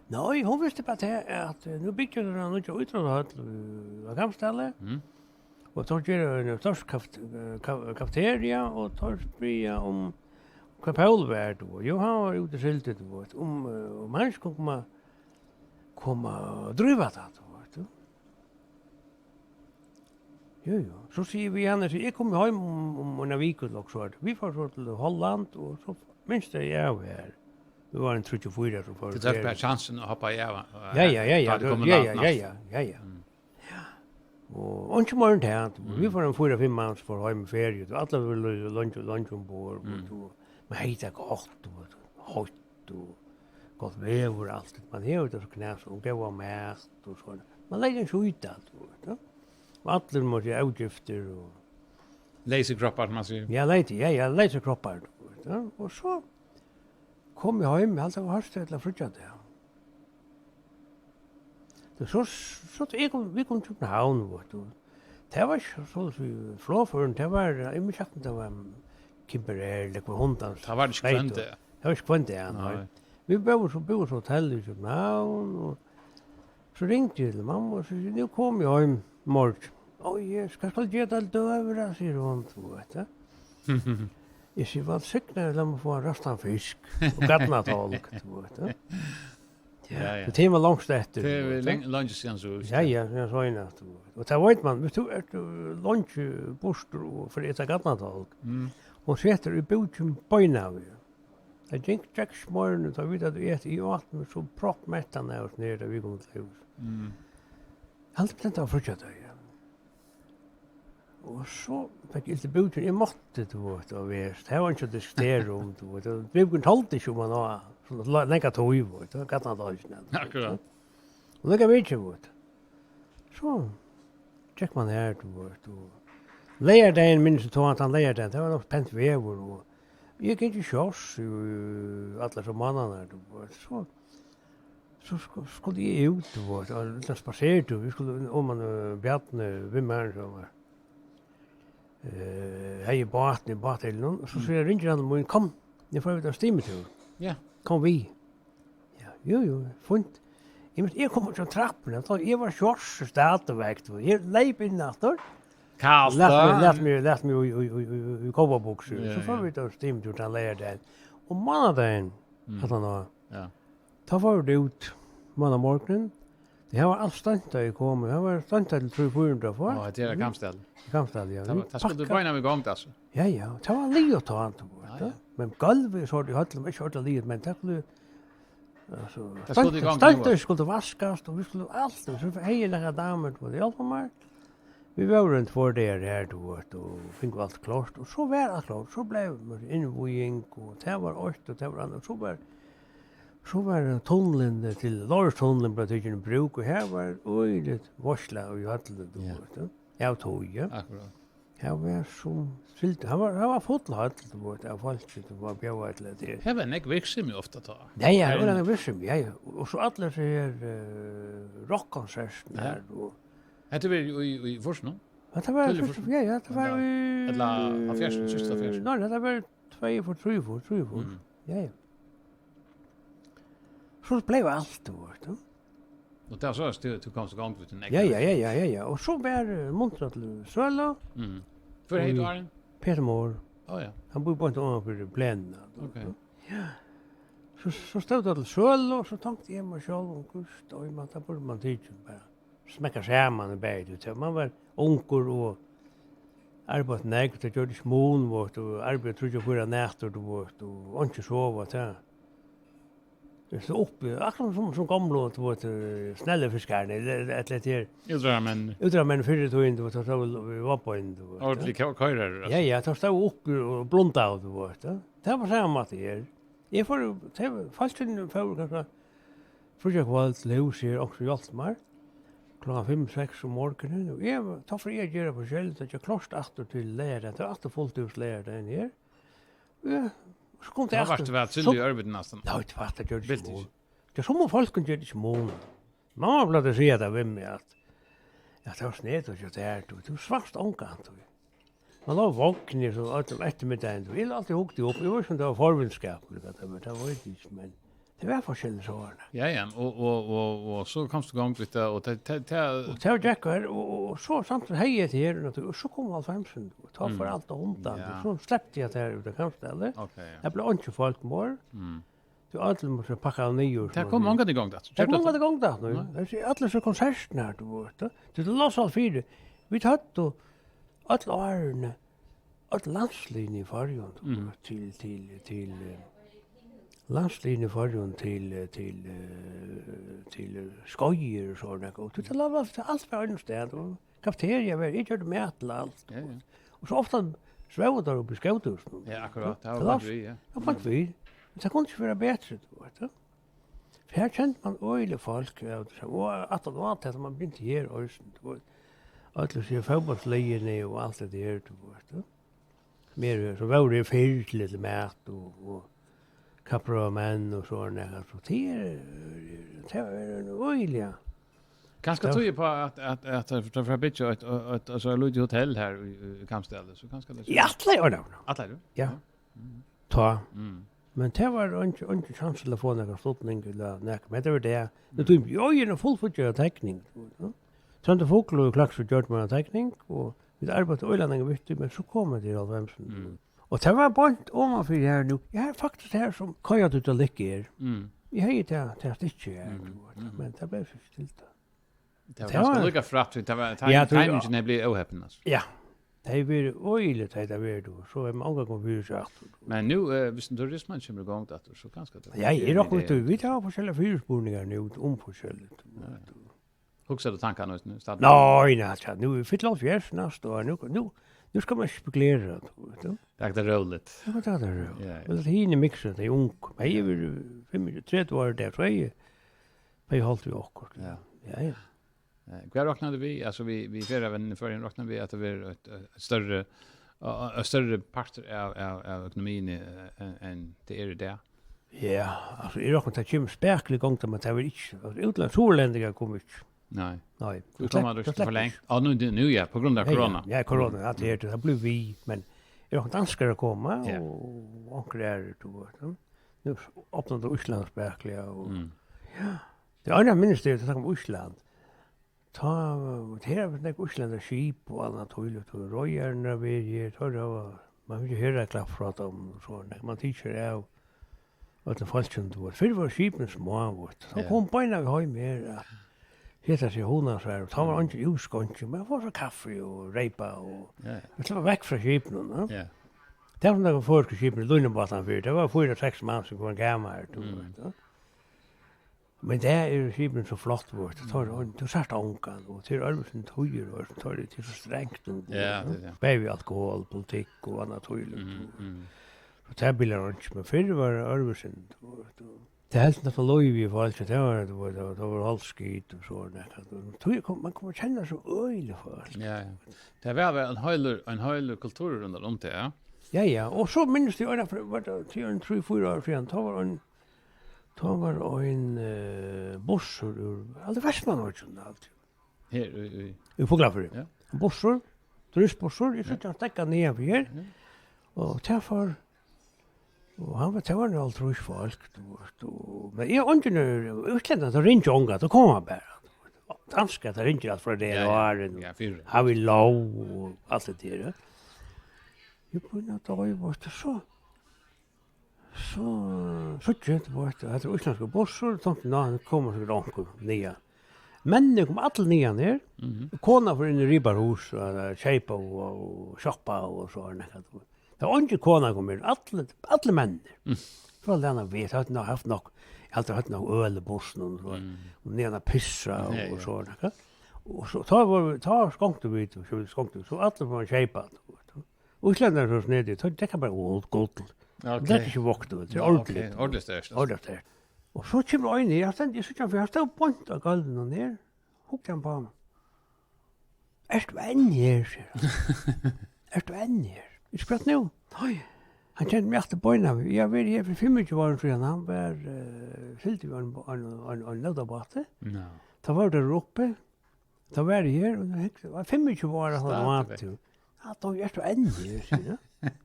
Nei, hon visti bara til, at, eh, nú byggja teir eina nýggja ítróttahøll, eh, á Kambsdali. Mm. Og teir gera ein stórt kaft-, eh, ka-, kafeteria, og teir spyrja um, hvar Poul var, tú veit. Jú, hann var úti í Sildi, tú veit. Um, eh, um hann ikki kundi koma, koma og dríva tað, tú veit, tú. Jú, jú. So sigi eg við hana, so eg komi heim um, um eina viku, ella okkurt sovorðið. Vit fara so til Holland, og so minnist eg av her. Vit vóru ein tríggjar, fýra, so fóru Tú tók bara kjansin og hoppaði av, og Ja, ja, ja, ja, tá tú ja, kom ja, langt ja, næst. Ja, ja, ja. Mm. Og, og ikki meira enn tað. Mm. Vit fóru ein fýra, fimm mans, fóru heim í feriu. Og allir vóru lo-, leingi, leingi umborð, Mm. og tú, man hevði tað gott, og heitt, og gott veður, alt. Man hevur tað so knas, og góðan mat, og so. Man legði ikki í tað, tú veit, ja. Og allir máttu avgiftir, og Leysir kroppar, sum man sigur. Ja, leysir, ja, ja, leysir kroppar, tú veit, ja. Og so kom eg heim, eg haldi, tað var hósdag ella fríggjadag. So, so, so eg kom, vit komu til København, veit tú. Tað var ikki so, so flogførum, tað var, eg minnist ikki, um tað var Cimber Air, ella hvat hundan Tað var ikki hvønn dag. Tað var ikki hvønn dag, nei. Nei. Vit bóðu so, bóðu so á hotelli í København, og so ringdi eg til mammu, og so sigi eg, "Nú komi eg heim í morgin." "Ó, Jesus, hvat skal eg gera til døgurða?" sigur hon, tú veit, ja. Eg sigi, "Vælsignaður, lat meg fáa ræstan fisk og garnatálg", tú veit, ja. Ja, ja. So tað var langt eftir, Tað er tú veit, ja. leng-, leingi síðan so, Ja, ja, ja, so eina, tú veit. Og tað veit man, viss tú ert, uh, leingi burtur og fer at eta garnatálg, Mm. hon setur í búkin beinanvegin. Tað gekk, gekk smørn, tá vit høvdu etið, eg át meg so proppmettan av oss niðri, tá vit komu til hús. Mm. Haldi bestemt av fríggjadegi. Og so fekk eg ilt í búkin, eg mátti, tú veit, og veist, her var ikki at diskutera um, tú veit, og búkin toldi ikki um hann var, so la-, langa tíð, veit, og gat hann tað ikki nevnt. Akkurát. Og lukka við ikki, veit. So gekk man her, tú veit, og leygardagin, minnist eg, tá, at hann leygardagin, tað var nokk pent veður, og eg gekk í shorts í, í allar so mánaðarnar, tú veit, so, so sku-, skuldi eg út, tú veit, og lítlan spasertúr, vit skuldu oman, eh, Bjarni, við mær, so var, eh, hevði bátin í báthyllinum, og so, so ringir hann mín, "Kom, nú fara vit á stimitúr. Ja. Kom við." Ja, jú, jú, fínt. Eg minnist, eg kom upp til trappuna, tá eg var í shorts stadigvæk, tú. Eg leyp inn aftur. Kalt, Lat meg, ja. lat meg, lat meg í, í, í, í, í kópabuksur. Ja, So fóru ja. vit á stimitúr tann leygardagin. Og mánadagin, Mm. at hann var. Ja. Tá fóru vit út, mánamorgunin. Tað var alt steint, tá eg kom. Tað var steint til trý, fýra hundrað fólk. Á, hetta er á Kambsdali. Kambsdali, ja. Tað var, Vit tað skuldi pakka- beinanvegin í gongd, altso. Ja, ja, tað var liðugt tá, tú veit, Ja, ja. ja. Men gólvið, so er tað í høllini, ikki ordiliga liðugt, men tað skuldi, altso, Tað skuldi í gongd steint, nú, steint skuldi vaskast, og vit skuldu alt, og so hevði eg nakrar damur, tú veit, hjálpa mær. Vit vóru ein tveir dagar her, tú veit, og fingu alt klárt, og so var alt klárt, so bleiv innviðing, og tað var eitt, og tað var annað, so var, so var tunnilin til, Leirvíkartunnilin bleiv tikin í brúk, og her var øgiligt veitsla í høllini, tú Ja. veit, ja. Av tí, ja. Akkurát. Her var sum sild, her var, her var full høll, tú veit, av fólki, tú var bjóðað til at det. Her var nógv virksemi ofta tá. Ja, ja, her var Her nógv virksemi, ja, ja. Og so allar so her, eh, rokkkonsertirnar Ja. her, og Hetta var í, í, í fýrsunum? Ja, tað var Tíðliga fyrst, fyrst. ja, ja, tað var Ella, í ella hálvfjerðsum, síðst hálvfjerðsum. Nei, nei, tað var tvey og fýrs, trý og fýrs, trý og fýrs. Mm. Ja, ja. So bleiv alt, tú veit, ja. Og tað var so, at tú, tú komst í gongd við tín egna Ja, ja, ja, ja, ja, ja. Og so var, eh, muntra til sølu. Mm. Hvør Og heitir Arin? Peter Mohr. Á, ja. Hann býr beint oman fyri Blenuna. Ok. Ja. So, so stóð tað til sølu, og so tonkti eg meg sjálv, um, gud, oj, man, tað burdi man tikið bara. Smekka saman í bæði, tú, tá man var ungur og arbeiddi nógv, tað gjørdi ikki mun, veit tú, arbeiddi tríggjar, fýra nætur, tú veit, og einki sova, tá. Eg stóð uppi, akkurát sum, sum gomlu, tú veit, eh, snellufiskararnir, ella, ella hetta her. Útróðrarmenn. Útróðrarmenn fyrr í tíðini, tú veit, tá stóðu vit, vit vóru á beinum, tú veit, Ordentliga ja. Ko-, koyrarar, Ja, altso. ja, tá stóðu uppi og blundaðu, tú veit, ja. Tað var sama mátti her. Eg fór, tey, fólkini fóru kanska fríggjakvøld til hús her, onkur hjálpti mær. Klokkan fimm, seks um morgunin, og eg, tá fór eg at gera forskelligt, at gera klárt aftur til leygardag. Tað var aftur fult hús leygardagin her. Ja, so kom tað Tá aftur. Varst tú væl So- trillur í ørviti næstan. Nei, tað var, tað gjørdi Vildi ikki mun. Ikki. Tað er sum um fólkum gjørdi ikki mun. Mamma plagdi at siga tað við meg, at, at tað var snedigt, at tað er, tú, tú svavst ongantíð. Man lá vaknaði so øllum eftirmiðdagin, tú, eg lá altíð hugdi upp, eg var sum tað var forvitskapur, hvat tað var, tað veit eg ikki, men tað var forskelligt so var tað. Ja, ja, og, og, og, og so komst tú í gongd við tað, og tað, tað, tað Og tað var gekk her, og, og, og so samtidig hevði eg tað her, og, og so kom hálvfemsin, og tá fór Mm. alt undan, Ja. og so slepti eg tað her út av Kambsdali. Ok, ja. Eg bleiv einki fólk meir. Mm. Tú, øll mátti pakka niður, Tað sum kom at ongantíð í gongd aftur. Tað kom Gjørdi ongantíð í gongd aftur, Nei. Tað er allir so konsertirnar, tú veit, tú. Tú, tú losar alt fyri. Vit høvdu øll árini, øll landsliðini í Føroyum, tú Mhm. veit, til, til, til, eh, landsliðini í Føroyum til, eh, til, eh, til, eh, skeiðir og sovorðið, og tú, tú losar alt, alt frá einum stað, og kafeteria, var, eg gjørdi mat til alt, Ja, ja. Og so ofta svóvu teir uppi í Skóghúsinum. Ja, akkurát. Tað var Tað var beint við, ja. Ja, beint við. Men tað kundi ikki vera betri, tú veit, ja. For her kendi man øgiliga fólk, ja, og aftan á tað, man begynti her, og, tú veit, øll hesi fótbóltsliðini og alt det der, tú veit, ja. Meir, so vóru her fyrr til lítið mat og, og kappróðrarmenn og so, nei, altso, tað er, tað er ein øgiliga Kanska Ja. Tíðir uppá at, at, at, at, at fara at byggja eitt, eitt, eitt, altso, eitt lítið hotell her í, í Kambsdali, so kanska tað Eg ætlaði at ordna. Ætlaði tú? Ja. Ja. Tá. Mm. Men tað var einki, einki kjansur til at fáa nakran studning ella nakað, men tað var tað. Nú Mm. tími eg, eg eri nú fullfíggjaður av tekning, tú veit, ja. Tróndur Fuglur og Klaksvík gjørdu mær eina tekning, og vit arbeiddu øgiliga leingi við tí, men so komu tey í hálvfemsunum. Mm. Og tað var beint oman fyri her nú. Eg havi faktiskt her sum Kaja Didalik er. Mm. Eg hevði tað, tað stikkið her, Mm. tú veit, Mm. men tað bleiv so ikki til tað. Tað var Tað kanska var líka frægt, tí tað var, Ja, tað var timingin er blivið óheppin, altso. Ja. Tað hevði verið øgiliga, tað hevði verið, tú. So er man ongan komið fyri seg aftur. Men nú, eh, viss turisman kemur í gongd aftur, so kanska tað Ja, eg er nokk, tú, vit hava forskelligar fyrispurningar nú um forskelligt. Ja, ja. Hugsar tú tankar nú, nú, stadig? Nei, nei, altso, nú er fylla hálvfjerðs næsta ár, nú, nú, nú skal man spekulera, tú veit, ja. Tað er róligt. Ja, men tað er róligt. Ja, ja. Men tað er hini miksa, tað er ung. Men eg vil fimmogtretivu ár, tað er, so er eg, tað er hálvt við okkurt. Ja. Ja, ja. Eh, hvat roknar tú við? Altso, við, við ferðavinnu í Føroyum, roknar við at tað verður eitt, eitt størri, og, og, og størri partur av, av, av økonomiini, eh, enn, enn tað er í dag? Ja, altso, eg rokni, tað kemur spakuliga í gongd, men tað verður ikki, altso, útlend-, suðurlendingar koma ikki. Nei. Nei. Tú Tað kemur slepp-, tú tað sleppur forlangt. ikki. Ja, nú, nú, nú, ja, på grund av Ja, ja. korona. Ja, korona, Mm. at tað er, tað blívur við, men eg rokni danskarar koma, Ja. og onkrir aðrir, tú veit, ja. Nú opnar tú Ísland spakuliga, og Mm. Ja. Tað er annað minnist, tað er, tað er um Ísland. Tá, her er nógv íslendsk skip og annað tílíkt, og reiðararnir verið her, teir hava, man hevur ikki herðaklapp frá teimum og so, nei, man tykir av øllum fólkinum, tú veit. Fyrr vóru skipini smá, veit. So Ja. kom beinanvegin heim her, at hetta seg hugna sær, og tá var eingin útgongi, men fór so kaffi og reypa og Ja, ja. men tað var vekk frá skipinum, ja. Ja. Tað var sum tey føroysku skipini, línubátarnir fyrr, tað var fýra, seks manns í hvørjum kamari, tú Mm. veit, ja. Men tað eru skipini so flott, veit tú. Tá er, tú sært ongan, og tað er øðrvísi enn tíðir, og tá er tað so strangt, og, Ja, tað er tað. Bæði við alkohol, politikk og annað tílíkt, Mm, og mm. so tað bilar einki, men fyrr var tað øðrvísi, tú veit, og tað helt næstan lív í fólki, tað var, tú veit, tað var, tað var hálvskit og so, og nakað. Og tí kom, man kom at kenna so øgiliga fólk. Ja, ja. Tað var væl ein heilur, ein heilur kulturur rundan um tað, ja. Ja, ja. Og so minnist eg, var tað, tað er ein trý, fýra ár síðan, tá var ein Tá var ein, eh, bussur úr, alt Vestmanna, veit ikki, alt. Her í, í Í Fuglafirði. Ja. Ein bussur, turistbussur, eg Ja. síggi hann steðga niðan fyri her. Ja. Og tað fór, og hann var, tað var nú hálvtrýss fólk, tú veit, og, men eg, eingin er, útlendingar, so ringja ongan, so koma bara, tú veit. Danskar, tað ringir alt frá degi Ja, ja. og áðrenn, Ja, fyri. Har vi lov, og alt tað der, ja. Eg byrjaði at doyva, veit tú, so, So, so gekk tað, veit tú, hetta er íslendskur bussur, tómtur, ná, nú koma sikkurt onkur niðan. Menninir koma allir niðan her. Mhm. Kona fór inn í Ribarhús, og, eh, keypa og, og shoppa og so er nakað. Tað var eingin kona kom inn, allir, allir menninir. Mm. So var tað annað, vit høvdu nokk, havt nokk, eg haldi, høvdu nokk øl í bussinum, og, Mm. og niðan at pissa og, Ja, ja. og so er nakað. Og so, tá var, tá skonktu vit, so skonktu, so allir fóru at keypa, veit tú. Íslendingar eru so snedigir, teir drekka bara gull, gull. Ja, ok. Tað er ikki vágt, tú veit, tað er Ja, ok. Ordiligt. Ordiligt sterkt, altso. Ordiligt sterkt. Og so kemur ein her, hann stendur, eg síggi hann, for hann stóð beint á gólvinum her. Hugdi hann á meg. "Ert tú enn her?" sigur hann. "Ert tú enn her?" Eg spurdi, "Hvat nú?" Oj, hann kendi meg aftur beinanvegin. Eg havi verið her fyri fimmogtjúgu árum síðan, hann var, eh, fylgdi við ein, ein, ein, ein nótabáti. Ja. Tá var tað har uppi. Tá var eg her, og tað var fimmogtjúgu ár, at hann var Stadigvæk. Aftur. "Ja, tá ert tú enn her," sigur hann.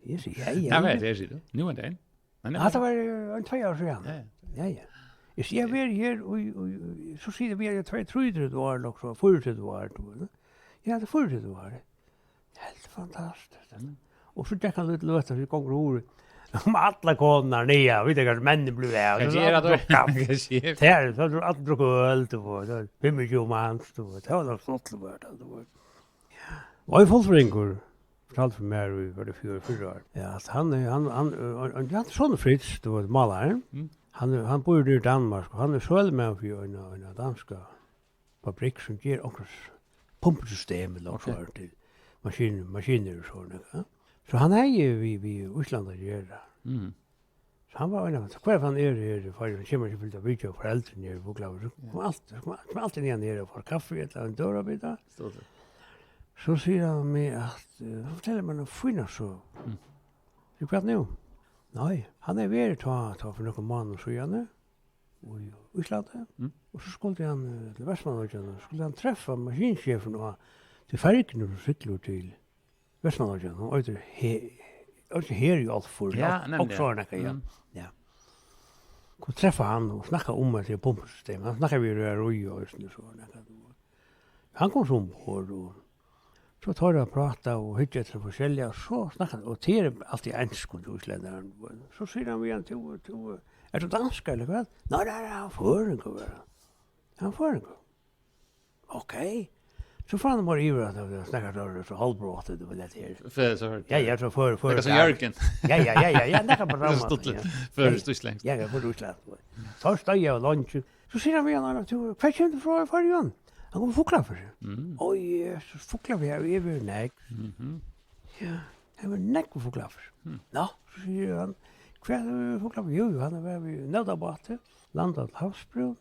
Eg sigi, "Ja, ja, Ja, men ja." Tað er, sigur tú. Nú er tað enn. Men Ja, tað var, eh, ein tvey ár síðan. Ja, ja. Ja, ja. Eg sigi, "Eg havi verið her, og, og, og," so sigur hann, "Vit eru tvey, trýogtretivu ár, nokk so, fýraogtretivu ár, tú veit." Ja, tað er fýraogtretivu ár. Helt fantastiskt. Mm. Og so gekk hann lítil løta, so gongur hurðin. Um allar konurnar niðan, vit eru kanska menn blivið av. Hvat ger hann tá? Hvat ger? Tær, so er allir drukku øl, tú veit, tað er fimmogtjúgu mans, tú veit, tað var nokk stuttligt, var tað, tú veit. Og ein fullfrøðingur fortaldi fyri mær í, var tað fjør-, fyrra ár? Ja, at hann er, hann, hann, hann, hann, hann, sonur Fritz, tú veit, málarin. Mm. Hann er, hann býr í Danmark, og hann er sølumaður fyri ein, ein danska fabrikk, sum ger okkurt pumpusystem, ella Ok. Okkurt til maskin-, maskinur og sovorðið, ja. So hann hevði við, við Ísland at gera. Mm. So hann var ein av, hvar hann er her í Føroyum, hann kemur ikki fylgja vitja foreldrini her í Fuglafjørð. So Ja. Kom altíð, kom, kom altíð niðan her og fær kaffi ella ein døgurðabita. Stuttligt. So sigur hann mær at, eh, hann fortelur mær eina fína søgu. Mm. Sigur, "Hvat nú?" Nei, hann hevur verið tá, tá fyri nøkrum mánaðum síðani, í Íslandi. Mm. Og so skuldi hann, eh, til Vestmannaoyggjar, og skuldi hann treffa maskinchefin á, til ferjuna, sum siglir til Vestmannaoyggjar. Hon eitur He-, eitur Herjólfur, Ja, ja, nemliga. Og so er nakað, ja. Mm. Ja. Kom treffa hann og snakka um, at tað er pumpusystem. Hann snakkaði við røðarí og eisini so nakað. Hann kom so umborð, og so tá teir prátaðu og hyggja eftir forskelliga, og so snakkaðu, og tað er altíð enskt, íslendarar. So sigur hann við hann, "Tú, tú, ert tú danskari, ella hvat?" "Nei, nei, nei, hann er føroyingur, var hann." "Hann er føroyingur." Ok. So fer hann bara yvir at, at snakka so, so hálvbroytt, tú veit, tað her. Før, so hørte Ja, ja, so før, før, Det er som ja. Jørgen. Ja, ja, ja, ja, ja, nakað bara Tað er saman, stuttligt. Ja. Føroyskt, íslendskt. Ja, ja, føroyskt, íslendskt. So stóð eg og lunch. So sigur hann við hann, "Tú, hvar kemur tú frá í Føroyum?" Hann kom frá Fuglafirði. Mm. Ó, Jesus, Fuglafirði, eg vil nógv. Mhm. Ja, eg vil nógv Fuglafirði. Mm. Nå, so sigur hann, "Hvar er Fuglafirði?" Jú, jú, hann er við nótabáti, landa til Havsbrún.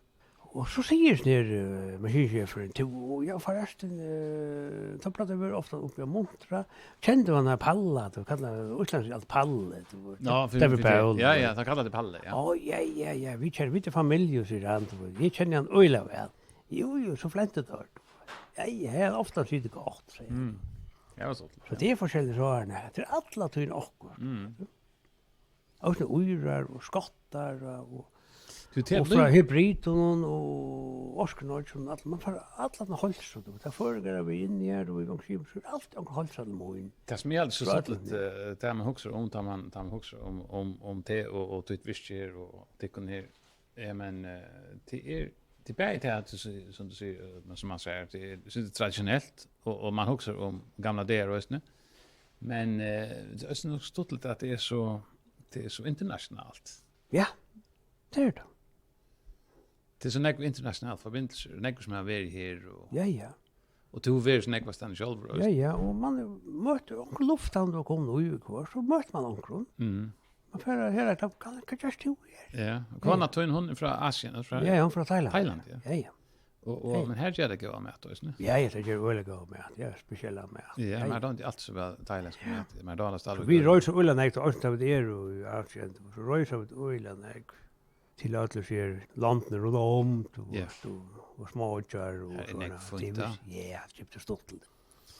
Og so sigur snær, eh, maskinchefurin, "Tú, ja, forrestin, eh, tá plagdi eg at vera ofta uppi á Muntra. Kendi tú hann har Palla?" Tú kallar íslendskt alt Palli, tú veit. Ja, fyri, David fyri, Paul, ja, tú ja, veit. Tað kallar tað Palli, ja. "Ó, ja, ja, ja, vit kenna, vit eru familju," sigur hann, tú veit. "Eg kenni hann øgiliga væl." "Jú, jú," so flentu teir. "Ja, ja, hann er ofta sitið gott," sigur hann. Mm. Ja, var so. So tað er forskelligt, so er hann. Tað er alla tíðina okkurt. Mm. Og so írar og skottar og, Tú, tað og frá blívur hebritunum og orknoyggjum, alt, man fær allan at heilsa, tú veit, tað føroyingar eru við inni her, og við gongd skip, so er alt onkur heilsa til mín. Tað sum eg heldur so Frá stuttligt, øllum. Eh, tað man hugsar um, tá man, tá man hugsar um, um, um teg og, og títt virki her og tykkum her, eh, men, eh, tað er, tað er bæði tað, at tú sigur, sum tú sigur, eh, men sum man sigur, tað er, so er tað traditionelt, og, og man hugsar um gamlar dagar eisini. Men, eh, tað er eisini nokk stuttligt, at tað er so, tað er so internationalt. Ja, tað er tað. Tað er so nógv international forbindilsir, og nógv sum hava verið her, og Ja, ja. Og tú hevur verið so nógv á staðnum sjálvur, Ja, ja, og man møtti onkur lufthavn, og kom nú í hvør, so møtti man onkrum. Mhm. Man fer her, at, "Hvat, hvat gert tú her?" Ja, og kona tín, hon er frá Asien, ella frá Ja, ja, hon er frá Thailand. Thailand, ja. Ja, ja. Og, og, Ja, ja. Men her ger tey góðan mat, eisini. Ja, ja, tey gera øgiliga góðan mat, ja, spesiellan mat. Ja, Ja, ja. Mær dámar altíð so væl thailendsk mat. Mær dámar alt So vit øgiliga. Reisa øgiliga nógv, og eisini tá vit eru í Asien, so reisa vit øgiliga nógv til øll hesi her londini rundan um, tú Ja. veitst, og, og smáoyggjar og Her er nógv fínt, Tað er ja. Ja, tað er stuttligt.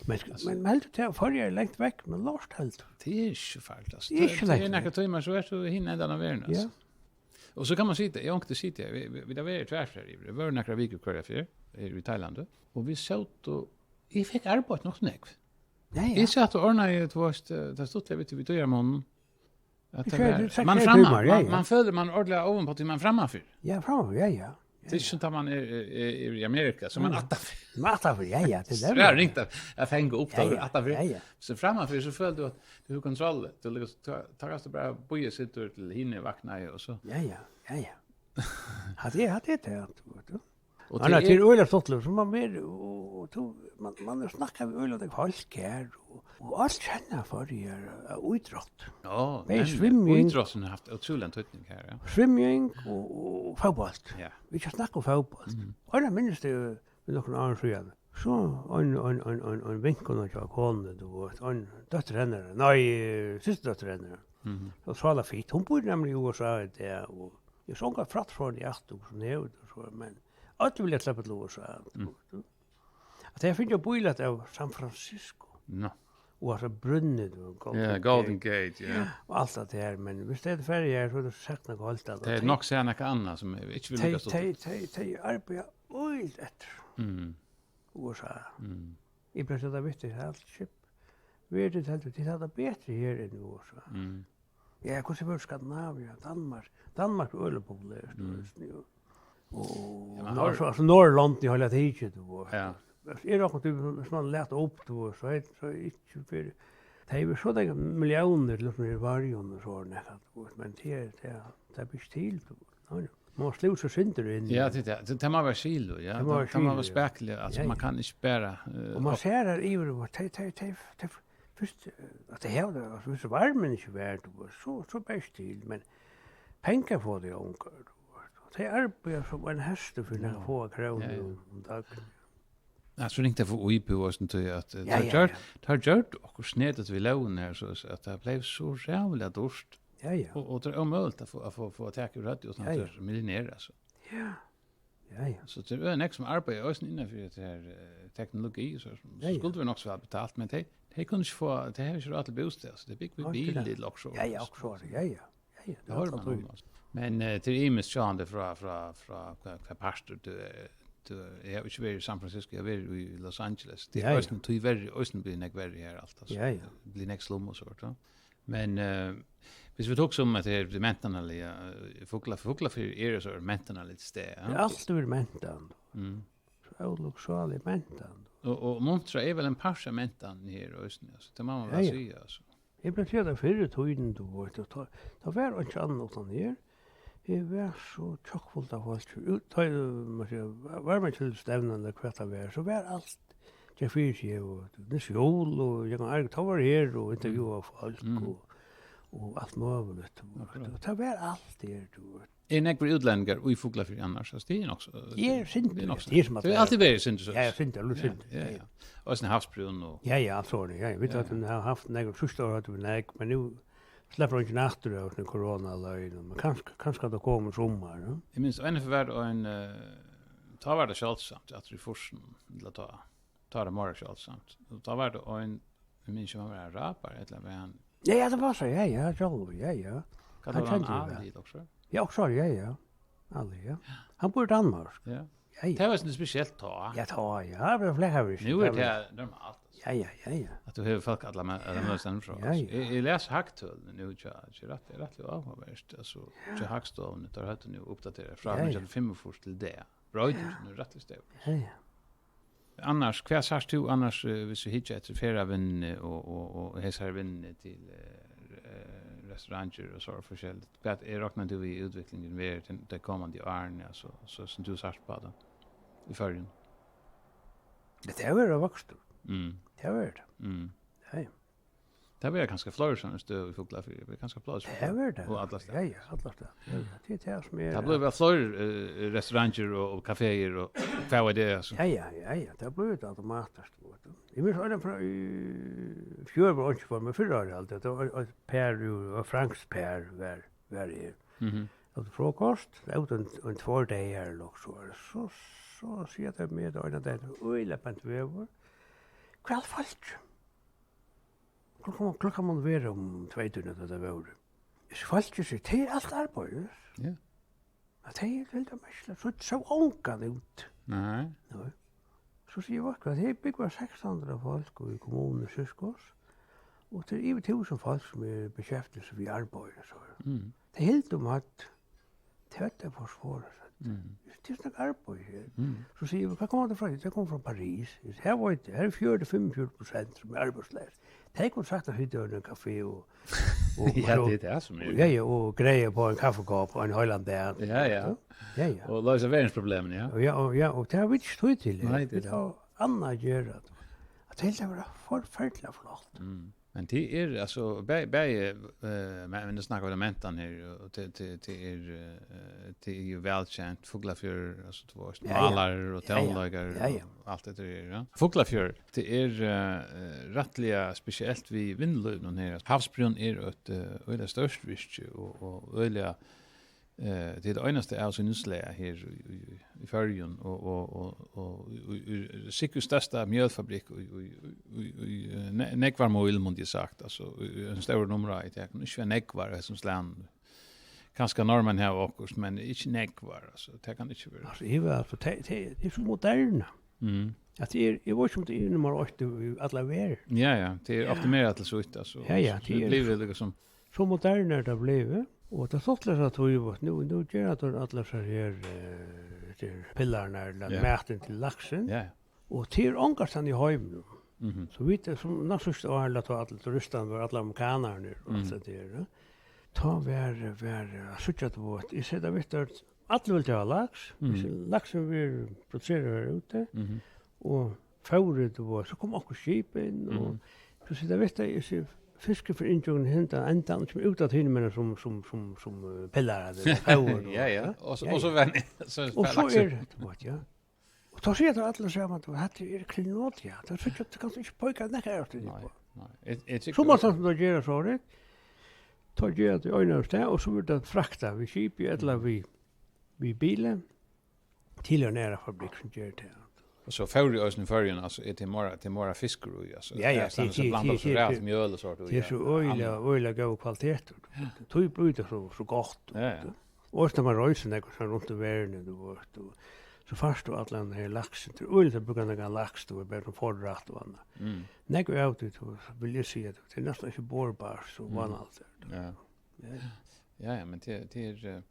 Men, Altso men heldur tú at Føroyar er langt vekk, men lort heldur. Tað er ikki farligt, altso. Tað er ikki Tað, tað langt er nakrar vekk. Tímar, so ert tú í hinum endanum av verðini, Ja. Altso. Og so kann man sita, eg onkur sita, vit, vit, vit hava verið í tvær ferðir, vit vóru nakrar vikur hvørja ferð, her í Thailandi, og vit sótu, eg fekk arbeitt nokk so nógv. Ja, ja. Eg sat og ordnaði, tú veitst, eh, tað stuttliga við, við dýramannin. At Tað tað er er, seks, man sjey framman, tímar, ja, man, ja. Man følir man ordiliga omanpå tí man frammanfyri. Ja, frammanfyri, ja, ja. Ja, Tað er ja. Sum tá man er, er, er í Amerika, so man Ja, ja. Aftanfyri. Man aftanfyri, ja, ja, tað er So er tað. Ringt at, at hanga upp Ja, tá ja, aftanfyri. Ja, ja. So frammanfyri, so følir tú at tú hevur kontroll. Tú líka, tá, tá kanst tú bara bíða, situr til hini vakna, og so. Ja, ja, ja, ja. Ja, tað er, ja, tað er tað, tú veit. Og Nei, nei, tað tað er er øgiliga stuttligt, so man verður, og, og tú, man, man er snakkað við øgiliga nógv fólk her, og Og alt kenna Føroyar av ítrótt. Ja, bæði nemliga. Svimjing. Ítróttin har haft ótrúligan týdning her, ja. Svimjing og, og, og fótbólt. Ja. Vit skal snakka um fótbólt. Mhm. Og eg minnist tað við nøkrum árum síðan. So ein, ein, ein, ein, ein vinkona hjá konu, tú veitst, ein dóttir hennara, nei, eh, systurdóttir hennara. Mhm. Og Sála Fitt, hon býr nemliga í U S A í dag, og eg sá ongan frætt frá henni aftur, hvussu hon hevur tað og so, men øll vilja sleppa til U S A, tú Mhm. veitst. At eg fingu bílæt av San Francisco. Nå. Og at brúnni, tú veitst, Golden Ja, Golden Gate. Gate, ja. Og alt tað har, men viss tað er ferdig her, so er tað sagt nakað alt annað. Tað er nokk sikkurt nakað annað sum eg ikki vil Tey, líka stutta. tey, tey, tey arbeiða øgiliga eftir Mm. U S A. Mm. Eg bleiv sett av vitni til alt skip. Verið heldur til at tað er betri her enn í U S A. Mm. Ja, hvussu er Skandinavia, Danmark? Danmark er øgiliga populært, Mm. tú veitst, jú. Og Ja, men Nor-, har so, altso, Norðurlond í heila tikið, tú veitst. Ja. Altso, er okkurt, tú, sum man læt upp, tú veitst, so er, so er ikki fyri. Tað er jú so nógvar milliónir, lítið meira í Føroyum og so, nakað, tú veitst, men tað er, tað er, tað er ikki til, tú veitst. Nei, nei. Man slúr seg sindur inn í Ja, tað, tað, tað má vera skil, ja. Tað má Tað, vera tað má skil, vera ja. spakuliga, altso, Ja, man ja. kann ikki bara, eh, Og man op- sær her yvir, og tey, tey, tey, tey, fyrst, eh, at tað hevur, altso, viss varmin ikki var, tú veitst, so, so ber ikki til, men pengar fáa tey ongar, tú veitst. Og tey arbeiða sum ein hestur fyri nakrar Mm. fáar krónur Ja, ja. um, um dagin. Ja, so ringdi eg fyri íbúð og sånt, at, eh, Ja, teir ja, gjør-, ja. teir gjørdu okkurt snedigt við lógina her, so, so at tað bleiv so ræðuliga dýrt. Ja, ja. Og, og tað er ómøguligt at fáa, at fáa, fáa tak í rødd, og sånt, Ja, ja. tað er millionær, altso. Ja. Ja, ja. So tað er øgiliga nógv sum arbeiða eisini innanfyri hetta her, eh, teknologi, so, so Ja, ja. skuldu vit nokk so væl betalt, men tey, tey kunnu ikki fáa, tey hava ikki ráð til bústað, so tey búgva í Nei, bil til í Luxor. Ja, ja, Luxor, ja, ja. Ja, ja, tað hoyrir man um, altso. Men, eh, tað er ymiskt sjáandi frá, frá, frá hvat, hvat partur tú er, tú, eg havi ikki verið í San Francisco, eg havi verið í Los Angeles. Tað er Ja, ja. eisini, tíverri, eisini blivið nógv verri her, alt, altso. Ja, ja. Blivið nógv slum og so, ja. Men, eh, viss vit hugsa um at tað er mentanarliga, eh, Fugla-, Fuglafjørður er so mentanarligt stað, ja. Tað er altíð verið mentan. Mm. So óluksálig mentan. Og, og Muntra er væl ein partur av mentanini her eisini, altso. Tað má man Ja, væl ja. siga, altso. Eg bleiv sett av fyrr í tíðini, tú veitst, og tá, tá var einki annað uttan her. Eg var so tjokkfullt av fólki. Út-, tá eg, man siga, var, var man til stevnan, ella hvat tað var, so var alt gekk fyri seg, og Nils Juel, og Jógvan Arge, tá var her og intervjúaði fólk, Mm. og, og alt møguligt, tú veitst. Akkurát. Og tað var alt her, tú veitst. Er nógvir útlendingar í Fuglafirði annars? Altso, tað er nokk so, Eg er sindur, tað er nokk so. Tað er sum at Tað er vera. altíð verið sindur, so. Ja, ja, sindur, alveg Ja, sindur, ja, ja, ja. ja. Og eisini Havsbrún og Ja, ja, alt sovorðið, ja, ja. Vit Ja, høvdu ja. nú haft nógv, fyrsta ár høvdu vit nógv, men nú sleppur eingin aftur av hesum koronaløgin, men kanska, kanska tað kemur í summar, ja. Eg minnist, einaferð var tað ein, eh, tá var tað sjáldsamt, aftur í fýrsunum, ella tá, tá var tað meira sjáldsamt. Og tá var tað ein, eg minnist ikki, um hann var arabari, ella var hann Ja, ja, tað var so, ja, ja, sjálvur, ja, ja. Hvat Hann var hann, kendi eg Ali, væl. Luxor? Ja, Luxor, ja, ja. Ali, ja. Hann býr í Danmark. Ja. Ja, ja. Tað var sovorðið spesielt tá. Ja, tá, ja, tað var fleiri ár. Nú er tað normalt, altso. Ja, ja, ja, ja. At tú hevur fólk alla me-, alla møguliga staðni frá, Ja, altso. ja. Eg, eg las hagtøl nú, tja, tað er rætt, tað er rættiliga áhugavert, altso, Ja. hjá Hagstovuni, teir høvdu nú uppdaterað frá Ja, ja. nítjan hundrað og fimmogfýrs til í dag. Broytingin Ja. er rættiliga stórur. Ja, ja. Annars, hvat sært tú annars, eh, viss tú hyggur eftir ferðavinnuni og, og, og hesar vinnuni til, eh, eh, restaurantir og so forskelligt? Hvat er, roknar tú við útviklingin verður til tey komandi árini, altso, so sum tú sært uppá tað í Føroyum? Ja, tað verður vøkstur. Mm. Tað verður tað. Mm. Ja, ja. Tað verða kanska fleiri sovorðin støð í Fuglafirði, tað verða kanska pláss fyri Tað verður tað. Og allastaðni. Ja, ja, allastaðni. Ja, ja. Tað er tað sum er Tað blívur væl fleiri, eh, restaurantir og, og kafeir og hvat veit eg, altso. Ja, ja, ja, ja. Tað blívur tað automatiskt, veitst tú. Eg minnist eina ferð í fjør var einki for, men fyrra árið alt, tað var eitt par úr, eitt franskt par var, var her. Mhm. Áttu frokost, áttu ein, ein tveir dagar, ella so, so, so siga tey mær, tað var ein av teimum, øgiliga pent veður. Hvar er alt fólk? Klokkan, klokkan man vera um tveytiden, at tað vóru. Hvis fólk siga, tað er alt arbeiði. Ja. At tey vildu mest, so sá ongan út. Nei. Nei. So sigi eg, veitst tú hvat, her búgva seks hundrað fólk í kommununi, sirkus, og tað er yvir túsund fólk sum eru beskæftigaðir við arbeiði, so. Mm. Tey hildu um at tað er fosfor, so. Mm. Tað er snakk arbeiði her. Mm. So sigi eg, hvar koma tey frá? Tey koma frá París. Eg sigi, her veit eg, her er fjøruti, fimmogfjøruti prosent sum er arbeiðsleys. Tey kunnu saktans sita í ein kafé og, og, Ja, so, tað er tað sum er. Ja, ja, og greiða upp á ein kaffikoppi ein heilan dag. Ja, ja. Ja, ja. Og loysa verðins problemini, ja. Og ja, og ja, og tað hava vit ikki tíð til. Nei, tað er Vit tað. hava annað at gera. At Tað helt eg var forferdiliga flott. Mm. Men tað er, altso, bæði, bæði, eh, men, men nú snakka vit um mentan her, og tað, tað, tað er, eh, tað er jú vælkent, Fuglafjørður, altso, tú veitst, Ja, ja. Málarar og Ja, ja. tónleikarar Ja, ja. og alt tað har, ja. Fuglafjørður, tað er, eh, rættiliga spesielt við vinnulívinum her. Havsbrún er eitt, eh, øgiliga stórt virki og, og øgiliga, eh, tað er tað einasta av sínum slag her í, í, í Føroyum og, og, og, og, og, og, og sikkurt størsta mjølfabrikk í, í, í, í, í, eh, ne-, nógvar míl, mundi eg sagt, altso, í, í ein stór umráð, tað kann ikki vera nógvar av hesum slagnum. Kanska norðmenn hava okkurt, men ikki nógvar, altso, tað kann ikki vera. Altso, eg vil, altso, tað, tað, tað er so moderna. Mm. At tað er, eg veit ikki, um tað er nummar eitt í, í allar verðir. Ja, ja, tað er Ja. optimerað til sítt, altso. Ja, ja, So tað er blívur líka sum So moderna er tað blivið, og tað stuttligt at tú, jú, nú, nú gera teir allar sær her, eh, til pillarnar, ella Ja. matin til laksin. Ja. Og tað er ongastaðni í heiminum. Mhm. So vit, eh, sum næstsíðsta ár, lat allir turistarnir, vóru allir amerikanarnir og alt Mhm. tað har, ja. Tá var, var, eh, at síggja, tú veit, eg seti við tær, allir vildu hava laks, Mhm. hvis laksin verður produseraður her úti, Mhm. og fóðrið, tú veit, so kom onkur skip inn, og Mhm. so seti við tær, eg sigi, fiskur fer inn gjøgnum hendan endan, kemur út at hinum, men sum, sum, sum, sum, eh, pillar, ella fóður, Ja, ja. ja. Og so, Ja, og so ja. var hann, so Og so laksin. er tað, tú veit, ja. Og tá siga teir allir saman, at hetta er klenodium. Tað er ikki, tað kanst ikki peika nakað av tí Nei, uppá. nei. Eg, eg trúgvi Sum at tað, sum teir gera so, rætt? Teir gera tað í einum stað, og so verður tað fraktað við skipi ella við, við bili til ein aðra fabrikk sum ger tað. Og so fóðrið í eisini í Føroyum, altso, er til meira, til meira fiskur í, altso. Ja, ja, Tað er til, til, blandað til, so til, rætt til. mjøl og so í, Tað er ja. so øgiliga, Annað. øgiliga góður kvalitetur. Ja. Tí blívur tað so, so gott. Ja, ja. Og tá man reisir nógv so runt í verðini, tú veit, og so fært tú allan her laksin. Tað er øgiliga at brúka nakran laks, tú veit, bara sum forrætt og annað. Mm. Nógv av tí, tú, vil eg siga, tað er næstan ikki borbart, so Mm. vanligt er tað. Ja. Ja. Ja, ja, men tað, tað er, eh,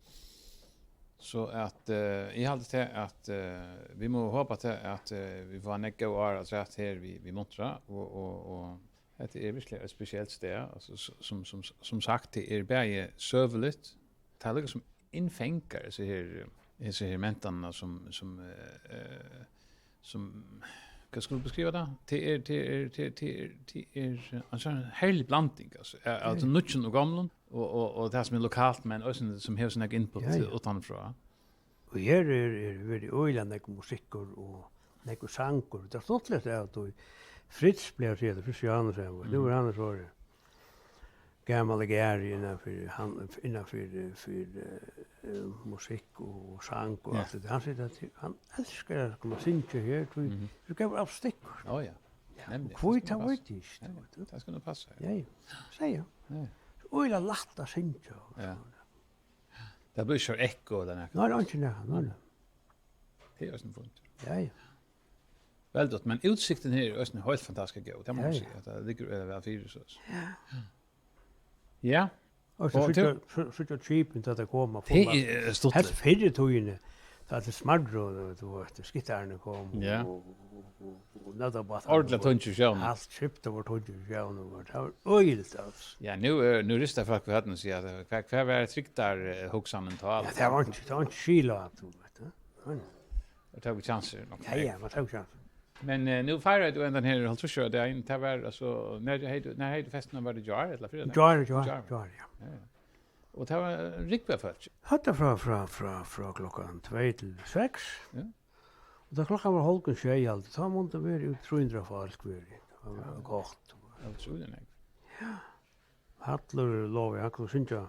so at, eh, eg haldi tað at, eh, vit mugu hopa tað at, eh, vit fáa nógv góð ár afturat her við, við Muntra, og, og, og hetta er virkiliga eitt spesielt stað, altso, s-, sum, sum, sum sagt, tað er bæði søguligt, tað er líka sum innfangar, hesi her, hesi her mentanirnar sum, sum, eh, eh, sum, hvat skal eg beskriva tað? Tað er, tað er, tað er, tað er, tað er, eh, ein sånn herlig blanding, altso, av, av Mm. nýggjum og gomlum, og, og, og tað sum er lokalt, men eisini sum hevur sín egin input Ja, ja. utanfrá. Og her er, er verið øgiliga nógv musikkur og nógv sangur. Tað er stuttligt, at tú, Fritz, blívur at siga, tað er Fritz Johansen, nú Mhm. er hann so gamal og garður innanfyri, hann, innanfyri, eh, fyri, eh, eh, musikk og, og sang og Ja. alt tað. Hann sigur at hann elskar at koma og syngja her, tí Mhm. tú gevur avstykk. Ó ja. Ja. Nemliga. Hví, Tað skal tað nú veit passa. eg ikki, Ja, tú ja. veit. Tað skal nú passa, ja. Ja, ja. Segði hann. Ja. So øgiliga lætt at syngja og Ja. so. Tað blívur ikki ekko ella nakað. Nei, tað er ikki nakað, nei, nei. Tað er eisini fínt. Ja, ja. Væl gott, men útsiktin her er eisini heilt fantastiskt góð, tað má Ja, man ja. siga, at tað liggur, eh, væl fyri, so. Ja. Ja. Og so Og síggja, til so, síggja skipini, tá tey koma, Tað fulla. er, eh, stuttligt. Helst fyrr í tíðini, tá tey smærru, og, og, og, og skyttararnir komu, Ja. og, og, og, og, og nótabátarnir Ordiliga og tungir í sjónum. Alt skipið var tungt í sjónum, og tað var øgiligt, altso. Ja, nú er, nú rista fólk við høvdinum og siga, at, eh, hvat, hvat var trygdar, eh, hugsanin tá, Ja, altso? tað var ikki, tað var ikki skil á, tú veit, ja. Nei, nei. Og tóku kjansir, nokk Ja, ja, man tók kjansir. Men, eh, nú feirar tú enn tann her hálvtrýss ára dagin, tað var, altso, nær hevði tú, nær hevði tú festina, var tað í gjár, ella fyrradagin? Gjár, gjár, Gjár. gjár, ja. Ja, ja. Og tað var rúgva fólk. Hatta frá, frá, frá, frá klokkan tvey til seks. Ja. Og tá klokkan var hálvgum sjey, alt, tá mundu verið út trý hundrað fólk verið. Tað var Ja. gott. Ótrúliga nógv. Ja. Hallur lovaði, hann kundi syngja,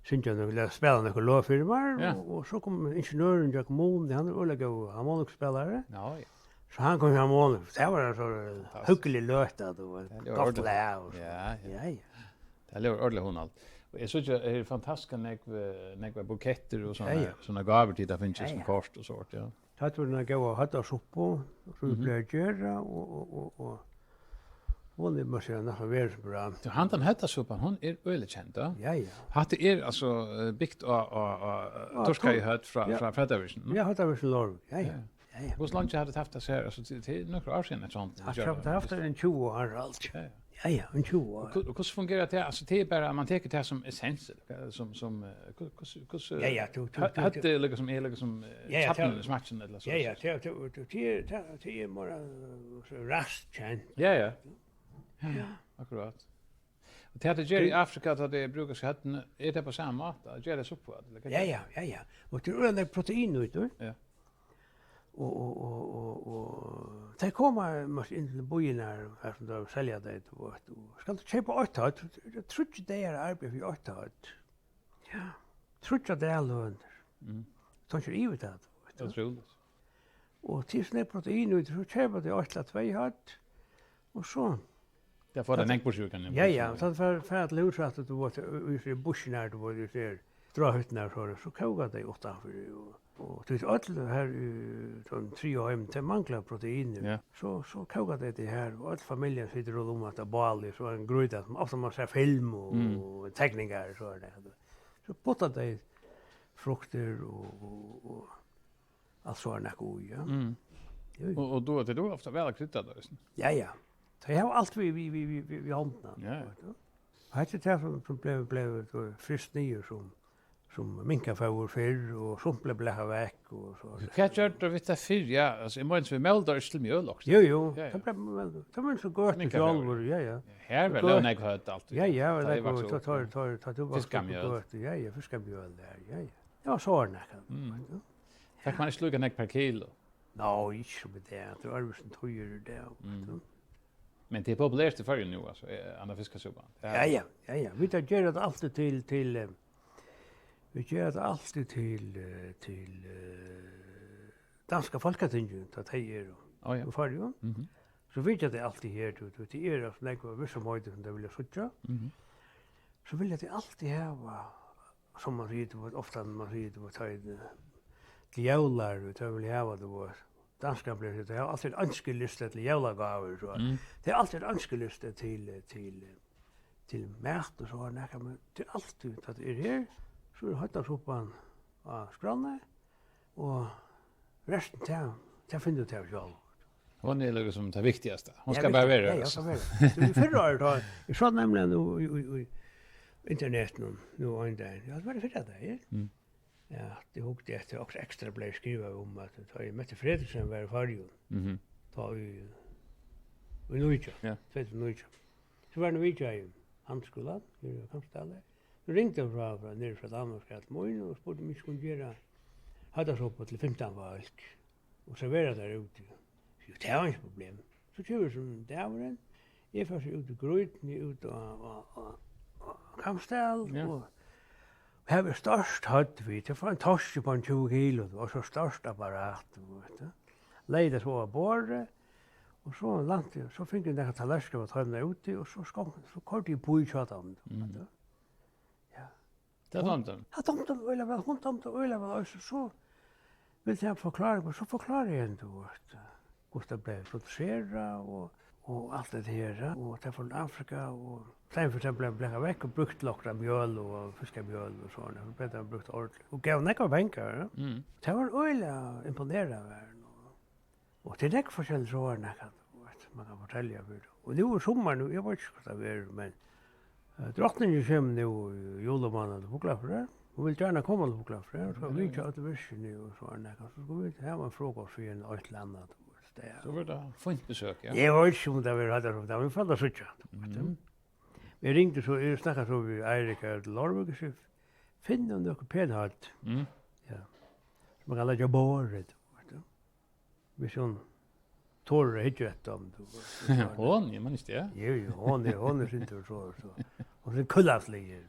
syngja nøkur, ella spæla nøkur løg fyri mær, Ja. og, og so kom ingeniørin Jack Moon, hann er øgiliga góður harmonikkuspælari. Ja, ja. So hann kom harmonikk, tað var so Fantastiskt. hugnalig løta, tú veit, Tað ljóðar gott ordiliga. lag og so. Ja, ja. Ja, ja. Tað ljóðar ordiliga hugnaligt. Og eg síggi, her er fantastiskt nógv, eh, nógvar bukettir og Ja, sovorðnar, ja. sovorðnar gávur, tit hava fingið Ja, sum ja. kort og sovorðið, ja. Tað var eina góða høvdasuppu, sum vit Mhm. plagdu at gera, og, og, og, og hon er, má siga, nakað verðsbra. Ja, handan høvdasuppan, hon er øgiliga kend, ja. Ja, ja. Hatta er, altso, eh, bygt á, á, á, á Ja, turkaða to-, høvd frá, ja. frá Frederikshavn, no? Ja, Frederikshavn Leirvík, ja, ja. Ja. Ja, ja. Hvussu leingi hava tit havt tað her? Altso, til, til nøkur ár síðan, eitt sovorðið, Ja, vit gjørdu tað. Tað er ein tjúgu ár alt. Ja, ja. Ja. Ja, ja, um tjúgu ár. Og hvu-, og hvussu fungerar tað? Altso, tað er bara, man tekur tað sum essens, ella hvat, sum, sum, eh, hvu-, hvussu, hvussu, Ja, ja, tú, tú, hø-, tú, tú, høvdið er líkasum, er líkasum, eh, Ja, ja, kjarnin tað í smakkinum, ella so, Ja, ja, so. tað, tað, tað, tað er, tað, tað er meira, eh, so ræst kent. Ja, ja. Ja, Ja. akkurát. Og tað, tað ger í Tú Afrika, tá tey brúka seg høvdini, er tað á sama máta? Ger tað so uppá, ella hvat Ja, ger ja, ja, ja. Og tað er øgiliga protein í tí. Ja. Og, og, og, og, og tey koma mest inn til býirnar, har sum tey selja tey, tú veit, og skal tú keypa eitt høvd, tað er tríggir dagar at arbeiða fyri eitt høvd. Ja. Tríggjar daglønir. Mm. Tá ikki yvir tað, tú veit. Ótrúligt. Og til snakk protein, og so keypa tey eitt til tvey høvd, og so Tað fáa tey nógv burtursjúkan, Ja, ja, burtursjúkan. so fær, fær til hús at tú veit, í, í, í bushin her, tú veit, í sér, dráhúttin her, so, so kóka tey uttanfyri, og, og tí øll her í, sånn, Triðheim, tey mangla protein. Ja. So, so kóka tey tey her, og øll familjan situr rundt um hetta bálið, so ein grýta, sum ofta man sær film og, Mm. og tekningar, so er tað. So putta tey fruktir og, og, og alt so er nakað í, ja. Mm. Jú, jú. Og, og tú, tú er ofta væl at krydda tað, veitst. Ja, ja. So eg havi alt við, við, við, við, við, við hondina, Ja. veit tú. Og hetta er tað, sum, sum bleiv, bleiv, tú veit, fryst niður, sum, sum minkafóður fyrr, og sum bleiv blakað vekk, og so. Hvat gjørdu vit tað fyrr? Ja, altso, eg meini, vit máldu ikki til mjøl, okkurt. Jú, jú, Ja, ja. tað bleiv mjøl. Tað var so gott Minkafóður. sjálvur, ja, ja. Her var Gott. lóg nógv høvd altíð. Ja, ja, Tá tað eg var vaksin gott, upp. tá, tá, tá, tú var Fiskamjøl. gott, ja, ja, fiskamjøl har, ja, ja. Ja, so er nakað. Mm. Veit tú. Fekk man ikki líka nógv per kilo? Nei, ikki sum í dag. Tað var vist ein tíðir í dag, Mm. veit tú. Men tað er populært í Føroyum nú, altso, eh, annar fiskasúpan. Ja, ja, ja, ja. Vit gera tað altíð til, til, eh, vit gera tað altíð til, eh, til, eh, danska Fólkatingið, tá tey eru Á, ja. í Føroyum. Mhm. So vitja tey altíð her, tú, tú, tey eru so nógv virksomheiti sum tey vilja síggja. Mhm. So vilja tey altíð hava sum man sigur, tú veit, ofta man sigur, tú veit, tá er, eh, til jólar, og tá vil hava, tú veit, danskar blíva, tey hava altíð ein ønskelista til jólagávur, so Mm. tað er altíð ein ønskelista til, eh, til, eh, til mat og so har nakað, men tað er altíð, tá tað er her, so er høvdasuppan á skránni, og restin, tað, tað finnur tú tað sjálv. Hon er líkasum tað viktigasta. Hon Ja, skal bara viktig. vera, Ja, ja, altso. skal vera. So í fyrra ár, tá, eg sá nemliga nú í, í, í internetinum, nú ein dag. Ja, tað var í fyrra dag, ja. Mm. Ja, tað hugdi eg eftir, okkurt ekstra bleiv skrivað um, at tá ið Mette Frederiksen var í Føroyum, Mhm. tá í, í nítjan, Ja. tvey túsund og nítjan. So var hon vitjaði Handilsskúlan, niðri á Kambsdali. So ringdi hon frá, frá, niðri frá Danmark, til mín og spurdi, um eg ikki kundi gera høvdasuppu til fimtan fólk og servera tær úti. Jú, tað var ikki problem. So kemur so dagurin, eg fari so út í Grýtuni, út á, á, á, á Kambsdal, Ja. og har var stórt høvd við, tað var ein toski upp á ein tjúgu kilo, tað var so stórt apparat, tú veit, ja. Legði tað so á borðið, og so lanti, so fingu vit nakrar tallerkar við teimum úti, og so skon-, so koyrdi eg í hjá teimum, tú veit, Mm. ja. Ja. Tað dámdi teimum. Ja, dámdi teimum øgiliga væl, hon dámdi øgiliga væl, og so, so vildi eg forklára, og so forkláraði eg henni, tú veit, hvussu tað bleiv produserað og, og alt tað her, og tað fór til Afrika, og staðin fyri tað bleiv blakað vekk og brúkt til okkurt mjøl og fiskamjøl og sovorðið, so bleiv tað brúkt ordiliga. Og gav nógvar pengar, ja. Mm. Tað var øgiliga imponerað av henni, og Og tað er nógv forskelligt, so er nakað, tú veit, man kann fortelja fyri. Og nú er summar nú, eg veit ikki, hvat tað verður, men, eh, drotningin kemur nú í julimánaðinum til Fuglafjørðar. Hon vil gjarna koma til Fuglafjørðar, so Ja, vit ja. hjá øll virkini og so er nakað, so skulu vit hava ein frokost fyri ein eitt ella annað, tú veit, tað er So verður tað fínt besøk, ja. Eg veit ikki, um tað verður hatta, tað verður frómt at síggja, tú veit. Mhm. Eg ringdi so, eg snakkaði so við Eirik her til Leirvíkar, so finna nøkur pen høvd. Mm. Ja. Man kann leggja á borðið, tú veit. Hvis hon torir at hyggja eftir teimum, tú veit. Hon, eg minnist, ja. Jú, jú, hon er, hon er sindur so, so. Hon er kúlarsligur.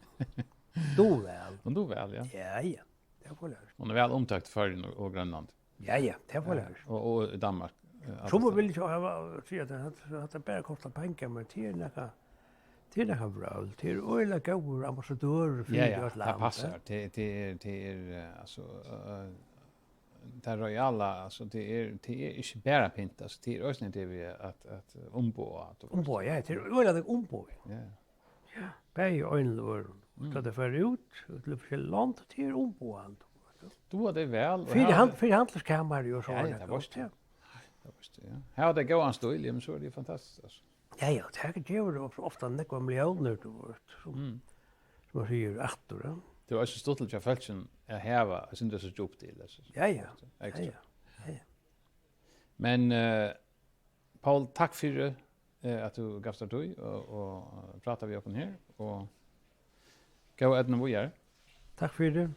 Dugir væl. Hon dugir væl, ja. Ja, ja. Tað er upplagt. Hon er væl umtókt í Føroyum og, og Grønlandi. Ja, ja, tað er upplagt. Og, og í Danmark. Eh, Summi alla vilja ikki hava, siga at hatta, hatta bara kostar pengar, men tað er nakað, tað er nakað brøl. Tað er øgiliga góður ambassadør fyri Ja, ja, eitt tað land, passar. eh. Tað, tað er, tað er, eh, altso, eh, tað royala, altso, tað er, tað er ikki bara pynt, altso, tað er eisini tað við at, at umboða, tú veist. Umboða, ja, tað er øgiliga nógv umboð. Ja. Ja, bæði í einum og øðrum. Mm. Tá tey fara út, út til forskellig lond, tað er umboðan, tú veit. Duga tey væl, og Fyri hava hand-, fyri handilskamarið og so Ja, ja, er tað tað veitst tú. Ja. Tað veitst tú, ja. Hava tey góðan stíl, jamen, so er tað fantastiskt, altso. Ja, ja, tað gevur of-, ofta nógvar milliónir, tú veit, sum, mm, sum man sigur aftur, ja. Tað er eisini stuttligt hjá fólki at hava, eg synist, tað er so djúpt í, altso. Ja, ja. Ekstra. Ja, ja. Ja, ja. Men, eh, Poul, takk fyri, eh, at tú gavst tær tíð og, og práta við okkum her, og góða eydnu víðari. Takk fyri.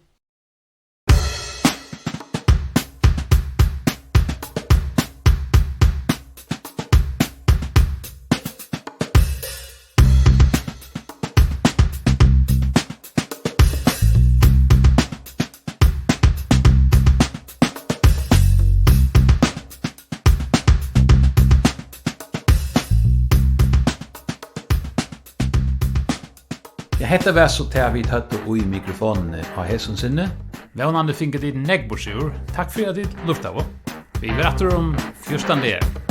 Ja, hetta var so tað, vit høvdu í mikrofonini á hesum sinni. Vónandi fingu tit nógv burturúr. Takk fyri, at tit lurtaðu. Vit verða aftur um fjúrtan dagar.